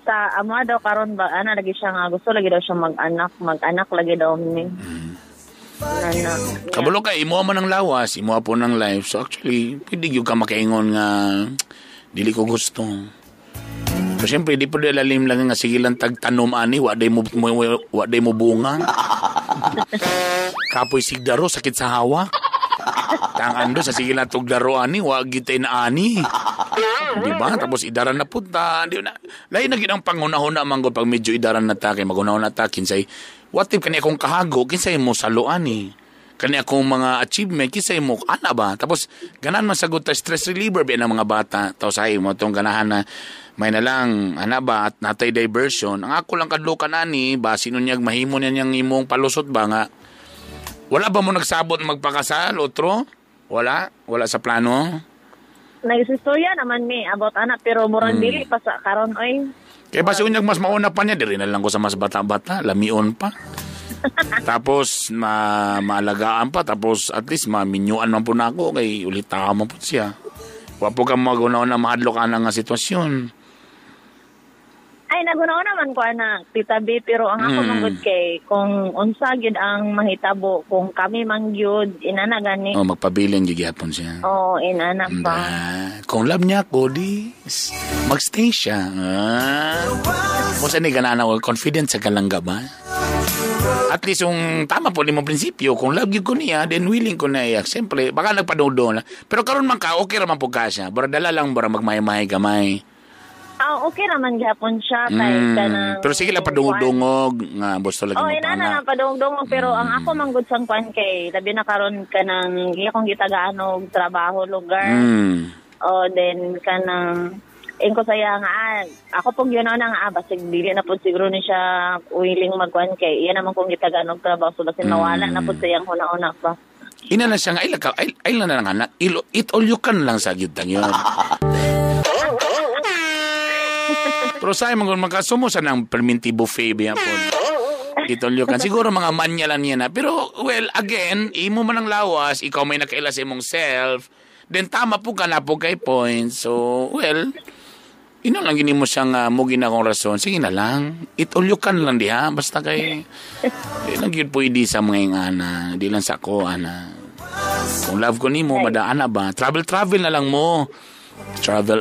sa amo daw karon ba, ana lagi siya nga, gusto lagi daw siya mag-anak lagi daw ni. Ano, Kabalo ka, imuha man ang lawas, imuha po ng life. So actually, pwede yun ka makaingon nga, dili ko gusto. Pero siyempre, di po lalim lang nga sige lang tagtanom ani, wa day mo bunga. Kapoy sigdaro, sakit sa hawa. Tangando sa sige lang tugdaro ani, wa gitay na ani. Di ba? Tapos idaran na punta. Di na, lain na ginang pangunahon na manggo pag medyo idaran na ta, kay magunahon na ta, kinsay, what if kani akong kahago, kinsay mo salo ani. Kani akong mga achievement, kinsay mo, ana ba? Tapos, ganan man sagot ta, stress reliever ba ng mga bata. Tapos ay mo itong ganahan na, may na lang, ana ba, at natay diversion. Ang ako lang kadlukan ani, ba, sino niyag mahimo niya niyang imong palusot ba nga? Wala ba mo nagsabot magpakasal, otro? Wala? Wala sa plano? Nagsistorya naman mi about anak, pero murang dili pa sa karon oy. Kaya ba unyag mas mauna pa niya, diri na lang ko sa mas bata-bata, lamion pa. Tapos maalagaan pa, tapos at least maminyuan man po na ako kay ulit man po siya. Wa po ka magunaw na mahadlok ana nga sitwasyon. Ay, nagunaw naman ko anak, Tita B, pero ang ako manggod kay kung unsa gyud ang mahitabo, kung kami man gyud inana gani. Oh, magpabilin gyud gihapon siya. Oo, inana pa. Kung love niya ako, di magstay siya. Ah. Kung saan ni ganana, confident sa kalangga ba? At least yung tama po ni mong prinsipyo, kung love gyud ko niya, then willing ko na iyak. Siyempre, baka nagpadudong na. Pero karon man ka, okay raman po ka siya. Bara dala lang, bara magmay-may gamay. Ah, okay naman gihapon siya kay kanang. Pero sige lang padungog-dungog nga gusto lagi mo. Oh, inana na padungog-dungog pero ang ako man gud sang kwan kay labi na karon kanang akong gitagaan og trabaho lugar. Oh, then kanang ingko saya nga ako pug yun na nga basig dili na pud siguro ni siya willing magkuan kay iya naman kong gitagaan og trabaho so basin mawala na pud sayang huna-huna pa. Ina na siya nga ay na lang anak. It all you can lang sa gyud tang yun. Pero sa mga magkasumo sa ng perminti buffet biya po. Itolyo kan. Siguro mga manya lang niya na. Pero, well, again, imo man ang lawas, ikaw may nakaila sa imong self, then tama po ka na po kay point. So, well, ino lang gini mo siyang mugi na akong rason. Sige na lang. Itolyo kan lang diha. Basta kay, di lang yun pwede sa mga ingana. Di lang sa ako, ana. Kung love ko nimo, madaan na ba? Travel-travel na lang mo. Travel,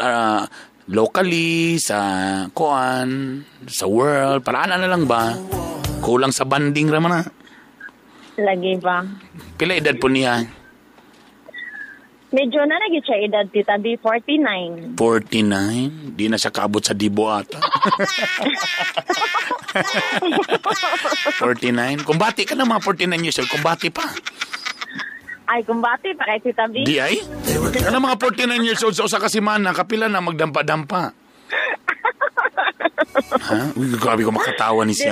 locally, sa kuan, sa world, paraan na lang ba? Kulang sa banding raman na. Lagi ba? Pila edad po niya? Medyo na nagit siya edad, Tita B, 49. 49? Di na siya kaabot sa dibo ata. 49? Kumbati ka na mga 49 years old, kumbati pa. Ay, kumbati pa kay Tita B. Di ay? Ano mga 49 years old sa usa ka semana, kapila na magdampa-dampa. Ha? Uy, grabe ko makatawa ni siya.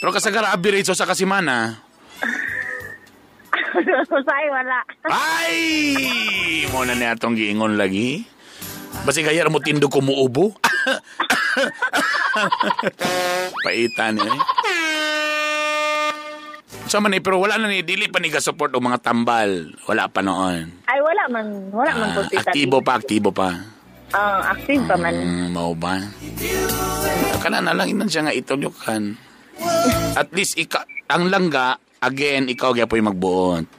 Pero kasagara average sa usa ka semana. Say, wala. Ay! Mo na niya atong giingon lagi. Basi kaya mo tindog ko muubo. Paitan eh. So man eh, pero wala na ni dili pa ni ga-support og mga tambal. Wala pa noon. Ay wala man, wala man po Tita. Aktibo pa, aktibo pa. Active pa man. Mao ba? Kana na lang inan siya nga itulyukan. At least ang langga, again, ikaw gyud magbuot.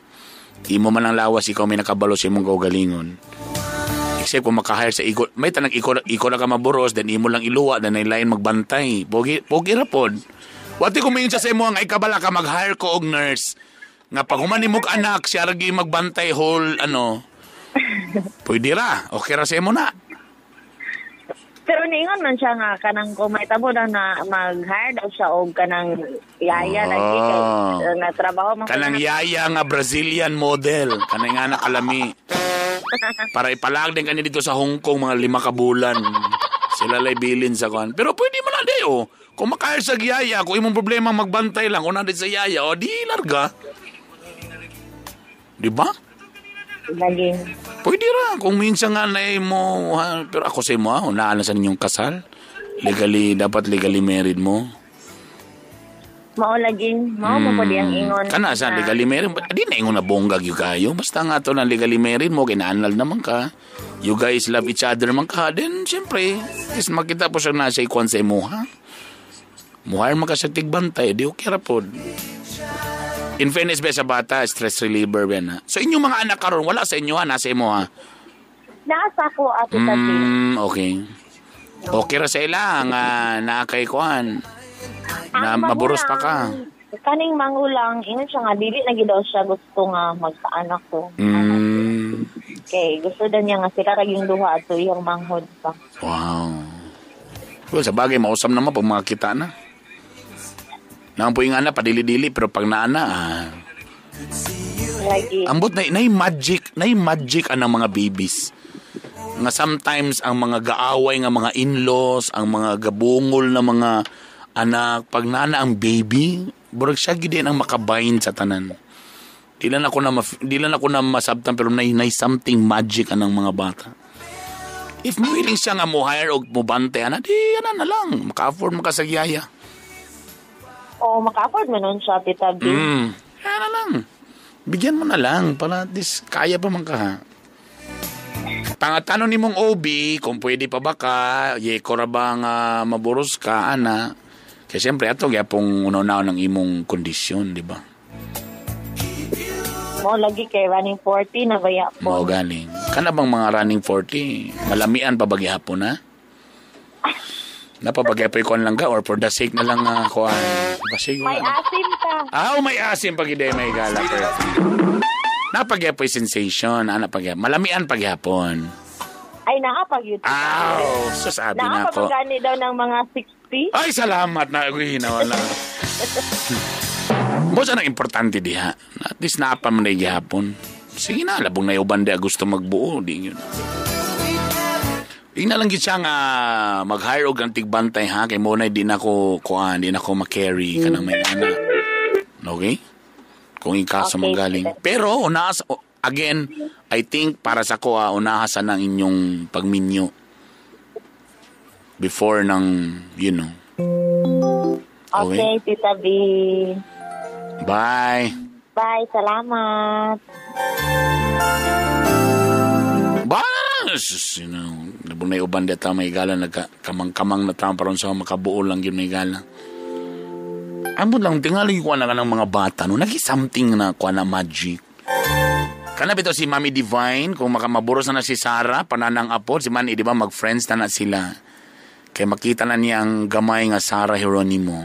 Imo man ang lawas, ikaw may nakabalo sa imong kaugalingon. Except kung makahire sa iko, may tanang iko na ka maburos, then imo lang iluwa, then ay lain magbantay. Pogi, pogi ra pod. Wati kung minsan sa imo ang ikabala ka mag-hire ko og nurse. Nga pag human nimo anak, siya ragi magbantay whole ano. Pwede ra, okay ra sa imo na. Pero niingon man siya nga kanang kung may tabo daw na mag-hire daw siya og kanang yaya lagi kay nga trabaho man Kanang yaya nga Brazilian model. Kanang nga nakalami. Para ipalag din kanya dito sa Hong Kong mga 5 ka bulan. Sila lay bilin sa kuan. Pero pwede man na di oh. Kung makahire sa yaya, kung imong problema magbantay lang, kung nandito sa yaya, o di larga. Di ba? Lagi. Pwede ra. Kung minsan nga na mo, ha, pero ako sa imo, ha, unaan na sa ninyong kasal. Legally, dapat legally married mo. Mao lagi, mao mo pwede ang ingon. Kana sa legally married, di na ingon na bongga gyud kayo. Basta nga to na legally married mo, kinaanal naman ka. You guys love each other man ka. Then, siyempre, is makita po siya na siya ikuan sa imo, ha? Muhire man ka sa tigbantay, di okay ra pod. In fairness ba sa bata, stress reliever ba na. So inyong mga anak karon wala sa inyo ha, nasa imo ha. Nasa ko ate Tati. Okay. Okay ra sa ila nga naa kay kuan. Na maburos pa ka. Kaning mangulang, ingon siya nga dili na gid daw siya gusto nga magkaanak ko. Okay, gusto daw niya nga sila ra yung duha ato iyang manghod pa. Wow. Well, sa bagay mausam naman pag makita na. Nang po yung anak, padili-dili, pero pag naana, Lagi. Ambot, na magic ang mga babies. Nga sometimes, ang mga gaaway, nga mga in-laws, ang mga gabungol na mga anak, pag naana ang baby, burag siya gid ang makabind sa tanan. Di lang ako na masabtan, pero na something magic anang mga bata. If willing siya nga mo hire o mo bante, ana, di ana na lang. Maka-afford makasagyaya. Oo, maka-afford man nun siya, Tita B. Kaya na lang. Bigyan mo na lang para at least kaya pa man ka, ha? Pangatano ni mong OB, kung pwede pa ba ka, yeko ra ba nga maburos ka, ana. Kaya siyempre, ato, gyapong unaw-unaw ng imong kondisyon, di ba? Mo lagi kay running 40 na baya po. Mao galing. Kana bang mga running 40? Malamian pa ba gihapon, ha? Napapagyapoy ko lang ka or for the sake na lang kuan. Basig may asim ka. Ah, may asim pag hindi may gala. Napagyapoy sensation, ana pag malamian pagyapon. Ay naapag yun. Aw, so sabi na ako. Naapagani daw ng mga 60. Ay, salamat na uy, nawala. Boss, anong importante diha? At least naapa man na gihapon. Sige na, labong na uban diha gusto magbuo, di yun. Ina lang gid siya nga mag-hire og ang tigbantay ha kay mo na di na ko kuan, di na ko ma-carry kanang may anak. Okay? Kung ikaso okay, manggaling. Pero una again, I think para sa ko unahasan ang inyong pagminyo before ng you know. Okay, okay, Tita B. Bye. Bye, salamat. Bye. You know, nabunay uban dito may gala, nagkamang-kamang na tao parang sa makabuo lang yun may gala. Ambot lang, tingali ko na ka ng mga bata, no? Nagi-something na kuha na magic. Kana bitaw si Mami Divine, kung makamaburos na si Sarah, pananang apo, si Manny, di ba, mag-friends na sila. Kaya makita na niya ang gamay nga Sarah Geronimo.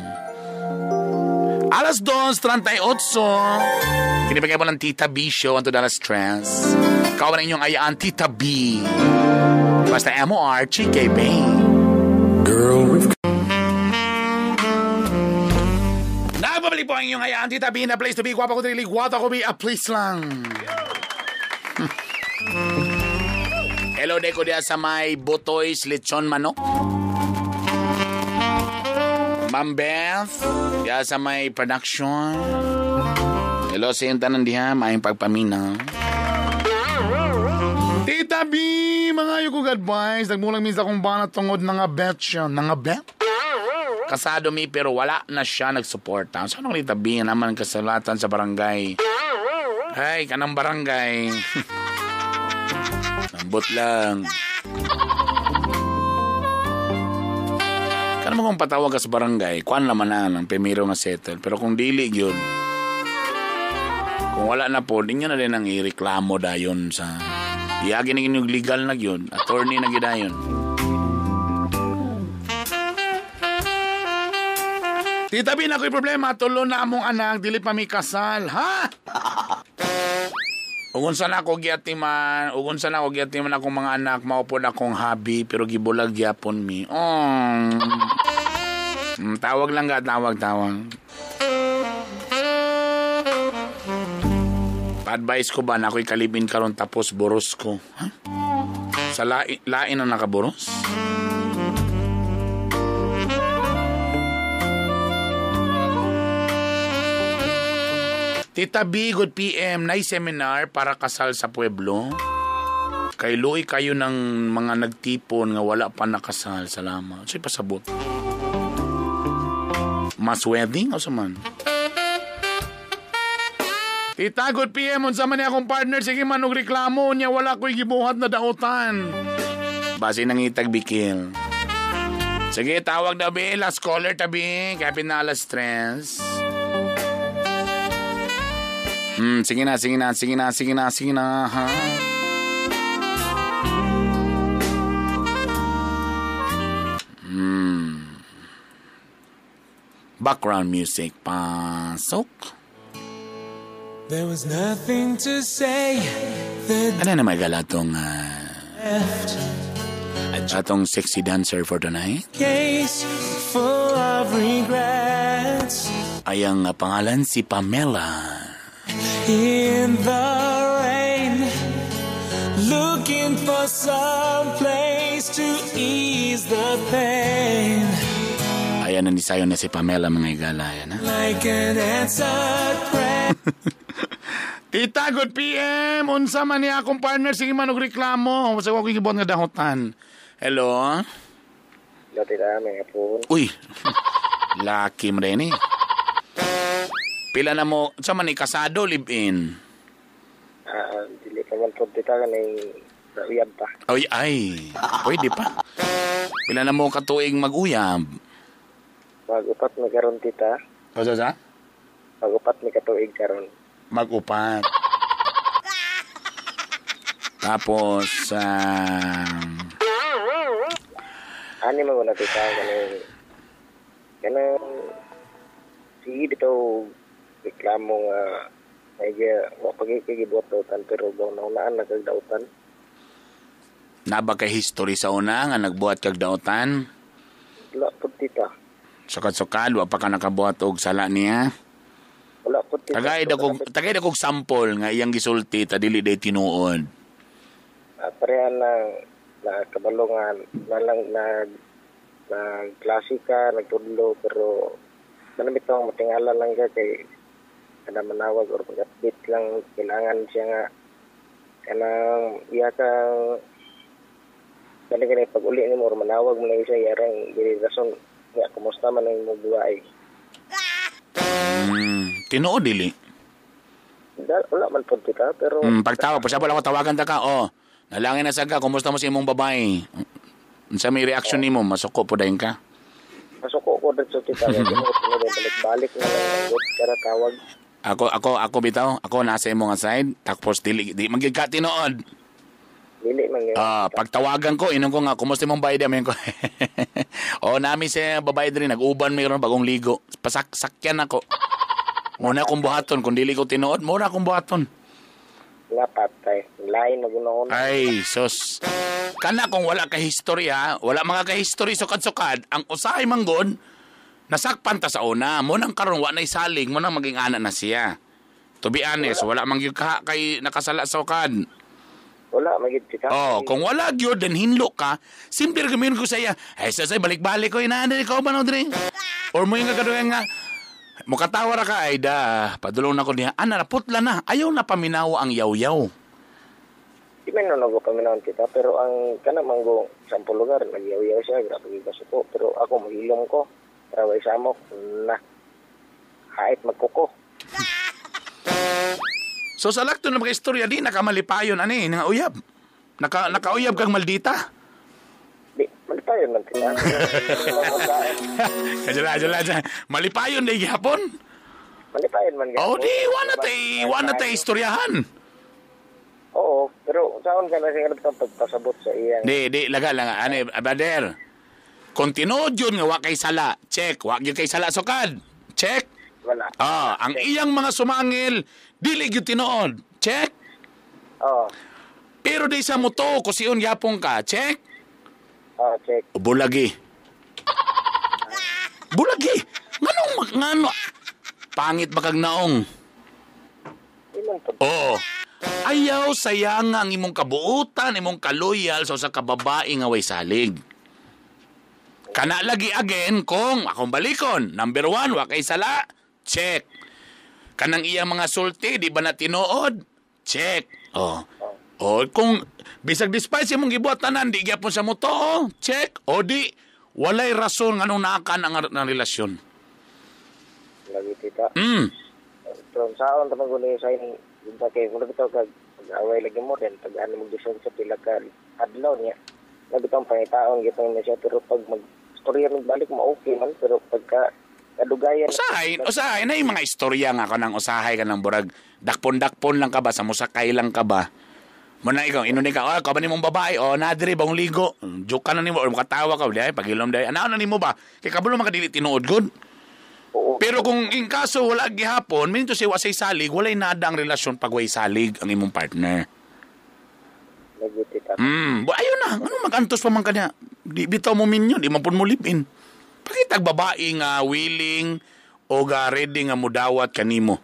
Alas 2:38. Kinipagay po ng Tita B Show, Anto Dallas Stress. Kawan ang inyong ayaan, Tita B. Basta M-O-R-G-K-B. Girl, we've... Nagbabalik po ang inyong ayaan, Tita B, na place to be. Guwapa ko dili, guwapa ko be, a please lang. Hello, deko diya sa may Botoys Lechon Manok. Ma'am Beth, diya sa may production. Hello sa iyong tanan diha, maayong pagpaminaw. Tita B, mga ayoko advice. Nagmulang minsan akong banat tungod na nga bet siya. Na nga bet? Kasado mi pero wala na siya nagsuporta. Saan ang Tita B naman kasalatan sa barangay? Ay, kanang barangay. Lambot lang. Kanang kung patawag ka sa barangay, kuan naman na ng pemiro nga settle. Pero kung dili yun, kung wala na po, di nyo na din ang ireklamo dayon sa... Iyagin na inyong legal na yun. Attorney na gidayon. Tita B, na ako'y problema. Tulo na among anak. Dili pa mi kasal. Ha? Ug unsa na ako giatiman, ug unsa na ako giatiman akong mga anak, mao pod akong hobby pero gibulag gyapon mi. Oh. Tawag lang ga, tawag. Pa-advise ko ba na ako'y kalibin karon tapos boros ko? Huh? Sa lain na nakaboros? Tita B, good PM, na seminar para kasal sa pueblo. Kay luoy kayo ng mga nagtipon nga wala pa nakasal. Salamat. Sa'yo pasabot. Mass wedding o sa man? Tita, good PM, unsa man niya akong partner, sige man, og reklamo niya, wala ko'y gibuhat na dautan. Base nangitag bikil. Sige, tawag na be, last caller tabi, kaya pinalas stress. Sige na, ha? Background music, pasok. There was nothing to say. Ano na may gala atong atong sexy dancer for tonight? Case full of regrets. Ay ang pangalan si Pamela. In the rain, looking for some place to ease the pain. Ayan na nisayo na si Pamela mga igala. Ayan, ha? Like an answered prayer. Tita, good PM! Unsa man niya akong partner, sige man og reklamo. Sa akong gibuhat nga dahotan. Hello? Hello, tita. May hapon. Uy! Lucky mo rin eh. Pila na mo, sa man ni kasado, live-in? Dili pa man po, tita, kanay uyab pa. Ay, ay. Pwede pa. Pila na mo katuig mag-uyab? Mag-upat mi karon, tita. Sa? Mag-upat mi katuig karon. Mag-upat. Tapos, ani mo na, tita, kanang sige dito reklamo nga ay wa pagkigibuhat dautan pero bang naunaan nagdautan. Naba kay history sa una nga nagbuhat kag dautan? Wala po, tita. Sukad-sukad, wa pa ka nakabuhat og sala niya? Wala po, tita. Tagay na kog sample nga iyang gisulti ta dili day tinuod. Parehan lang na kabalo nga na lang nagklase ka, nagtudlo pero manamit ang matingala lang ka kay kada manawag or mag-update lang kailangan siya nga kanang iya kang kani kani pag uli nimo or manawag mo na siya yarang dili rason nga kumusta man ang imong buhay. Tinuod dili. Wala man pud kita pero pagtawag po siya ako tawagan ta ka. Oh, nalangin na sad ka kumusta mo sa imong babae. Unsa may reaction nimo masuko po dayon ka? Masuko ko didto tita kay balik-balik na lang kada tawag. Ako bitaw, ako nasa imong nga side, tapos dili di magyud ka tinuod. Dili man gyud. Pagtawagan ko, inon ko nga kumusta imong bayad amen ko. Oh, nami sa babae diri nag-uban mi ron bagong ligo. Pasaksakyan ako. Muna akong buhaton kung dili ko tinuod, muna akong buhaton. Nga patay, lain magunoon. Ay, sus. Kana kung wala ka history ha, wala mga ka history sukad-sukad, ang usahay manggod nasakpan ta sa una, mo nang karon wa nay saling, mo nang maging ana na siya. To be honest, wala man gyud ka kay nakasala sa sukad. Wala magyud kita. Oh, kung wala gyud then hinlo ka, simple ra gamiton ko sa iya. Ay sa balik-balik ko ina diri ko man diri. Or mo yung kagaduhan nga mukatawa ra ka ay da, padulong na ko niya. Ana na putla na, ayaw na paminaw ang yaw-yaw. Di man no paminaw kita pero ang kana manggo sampu lugar nagyaw-yaw siya, grabe gyud kasuko pero ako mahilom ko. Raway samok na hait magkuko. So sa lakto ng mga istorya di nakamalipayon ani nga uyab. Nakauyab kang maldita. Di malipayon man tita. Kajala. Malipayon di gihapon. Malipayon man gihapon. Oh, di wa na tay istoryahan. Oo, pero saon ka na siya pagpasabot sa iyang. Di laga lang ani brother. Kung tinuod yun nga wa kay sala, check. Wa gyud kay sala sukad, check. Wala. Ang iyang mga sumangil dili gyud tinuod, check. Oo. Pero di sa mo to, kusion yapong ka, check? Oo, check. Bulagi. Bulagi. Nganong ngano? Pangit ba kag naong? Oo. Ayaw sayang ang imong kabuutan, imong kaloyal sa usa ka babae nga way salig. Kana lagi again kung akong balikon. Number 1, wa kay sala, check. Kanang iyang mga sulti, di ba na tinuod? Check. Oh. Oh, kung bisag despite sa imong gibuhat tanan, di gyapon sa mo to, check. O di walay rason nganong naakan ang relasyon. Lagi tita. Pero saon ta man gud sa ini, ba kay kung bitaw kag pag-away lagi mo then pag ano mo sa pila ka adlaw niya. Nabitang pangitaon gitong na siya pero pag mag-istorya magbalik mo okay man pero pagka kadugayan usahay na yung mga istorya nga kanang usahay kanang burag dakpon-dakpon lang ka ba sa musakay lang ka ba? Muna ikaw, inuni ka, oh, kaban nimong babae, oh, nadiri bang ligo. Joke ka na nimo or makatawa ka, di pagilom dai. Ano na nimo ba? Kay kabalo man ka dili tinuod gud. Pero kung in kaso wala gihapon, meaning to say wa say salig, walay nada ang relasyon pag way salig ang imong partner. Ayun na, ano magantos pa man kanya? Di bitaw mo minyo, di man pud mo live-in. Pakitag babae nga willing o ga ready nga mudawat kanimo.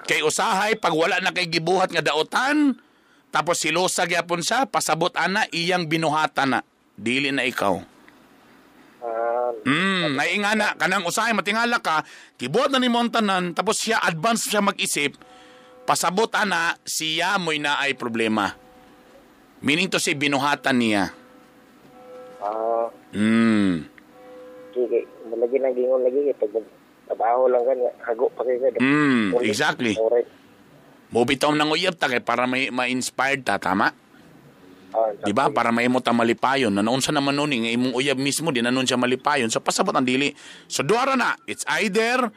Kay usahay pag wala na kay gibuhat nga daotan, tapos silosa gyapon siya, pasabot ana iyang binuhatan na, dili na ikaw. Naingana kanang usahay matingala ka, gibuhat na nimo ang tanan, tapos siya advance siya mag-isip, pasabot ana siya mo'y naay problema. Meaning to say binuhatan niya. Sige, malagi na gingon lagi kay pag trabaho lang gani, hago pa kay gani. Exactly. Mobitaw nang uyab ta kay para may ma-inspired ta, tama? Di ba? Para maimo ta malipayon. Naunsa naman nun nga imong uyab mismo di na nun siya malipayon. So pasabot ang dili. So duara na, it's either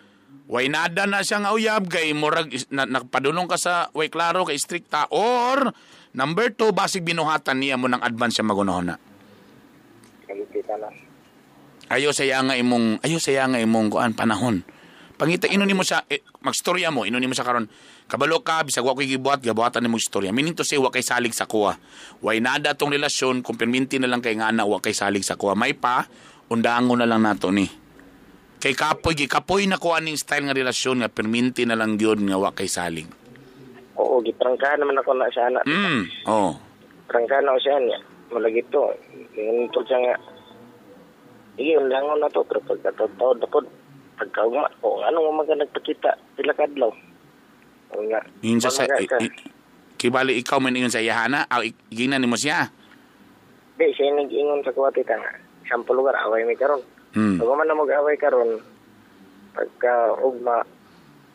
way nada na siya nga uyab kay murag nagpadulong ka sa way klaro kay strikta or number 2 basig binuhatan niya mo ng advance siya magunahon na. Ayo saya nga imong kuan panahon. Pangita ino nimo siya magstorya mo, ino nimo siya karon. Kabalo ka bisag wa koy gibuhat, gibuhatan nimo istorya. Meaning to say wa kay salig sa kuha. Way nada tong relasyon kung perminti na lang kay ngana wa kay salig sa kuha. May pa undangon na lang nato ni. Kay kapoy gikapoy na kuha ning style nga relasyon nga perminti na lang gyud nga wa kay salig. Oo, gitrangkahan naman ako na siya na. Oo. Trangkahan ako siya niya. Malagi to. Ingon to siya nga. Sige, undangon na to pero pagkataon na pagkaugma, o anong umaga nagpakita pila kadlaw. O nga. Yun sa kibali ikaw man ingon sa iyahana, aw ginan nimo siya. Di siya nag-ingon sa kuwa tita nga. Sample lugar away mi karon. Pag man na mag-away karon, pagka ugma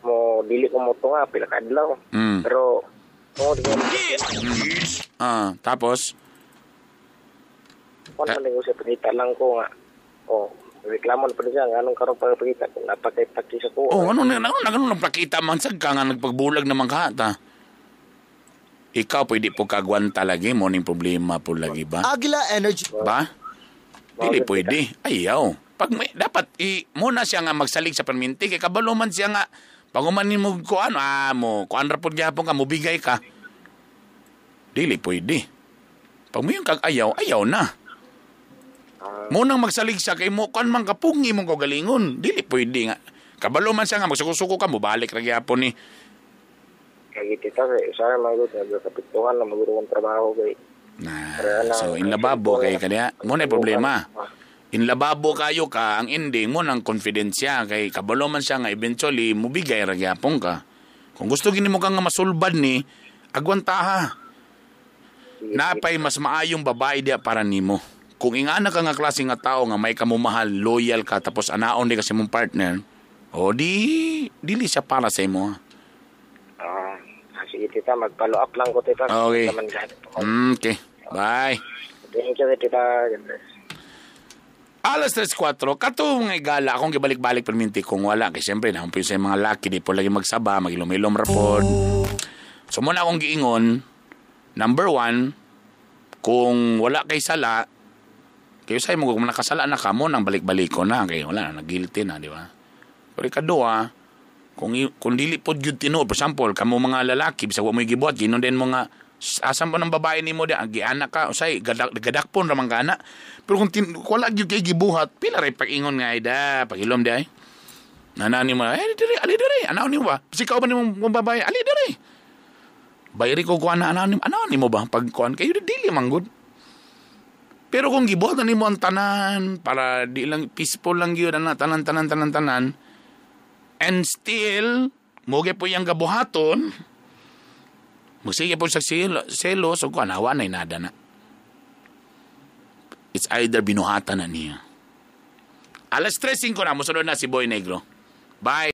mo dili ko mo tunga pila kadlaw. Pero tapos kon man nang usap pakita lang ko nga. Oh, reklamo na pa siya, anong karong pagpakita kung napakipaki sa kuha. Oh, ano nagpakita man sa ka nga nagpagbulag naman ka ta. Ikaw pwede po kagwanta lagi mo ning problema po lagi ba? Agila Energy. Ba? Dili pwede. Ayaw. Pag may, dapat muna siya nga magsalig sa perminti kay kabalo man siya nga pag umanin mo kuan mo kuan ra pud gyapon ka mobigay ka. Dili pwede. Pag mo yung kag ayaw, ayaw na. Munang magsalig siya kay mo kan man kapungi mong kagalingon. Dili pwede nga. Kabalo man siya nga magsuko-suko ka mobalik ra gyapon ni. Kay tita kay usahay man gud nagkapituhan na maguro ang trabaho kay. Na, so in lababo kay kaniya mo na problema. In lababo kayo ka ang ending mo ng konfidensya kay kabalo man siya nga eventually mobigay ra gyapon ka. Kung gusto gini mo ka nga masulbad ni agwantaha. Napay mas maayong babae diya para nimo. Kung ingana ka nga klase nga tao nga may kamumahal, loyal ka, tapos anaon di kasi mong partner, o di, dili siya para sa imo. Sige tita, mag-follow up lang ko tita. Okay. Okay. Bye. Thank you tita. Alas 3:04, katong igala, akong gibalik-balik perminti kung wala. Kasi siyempre, nakumpi sa mga laki, di po lagi magsaba, magilom-ilom rapod. So muna akong giingon, number 1, kung wala kay sala, kayo sa'yo mo, kung nakasala na ka mo, nang balik-balik ko na. Kayo wala, nag-guilty na, di ba? Pero ikadua, Kung dili pod gyud tinuod, for example, kamo mga lalaki, bisag wa mo gibuhat, ginon din mo nga asan pa ng babae nimo di, gianak ka, usay gadakpon ra man ka ana. Pero kung wala gyud kay gibuhat, pila ray pag-ingon nga ay da, pag-ilom di ay. Nana ni mo, eh, diri, ali diri, anaw nimo ba? Sikaw ba nimo mong babae, ali diri. Bayri ko kuan na anaw nimo ba? Pag kuan kayo dili man gud. Pero kung gibuhat na nimo ang tanan para di lang peaceful lang gyud ana tanan tanan tanan tanan and still moge po yang gabuhaton, magsige po sa selos o kuan, hawa na nada na. It's either binuhatan na niya. Alas 3:05 na, musunod na si Boy Negro. Bye!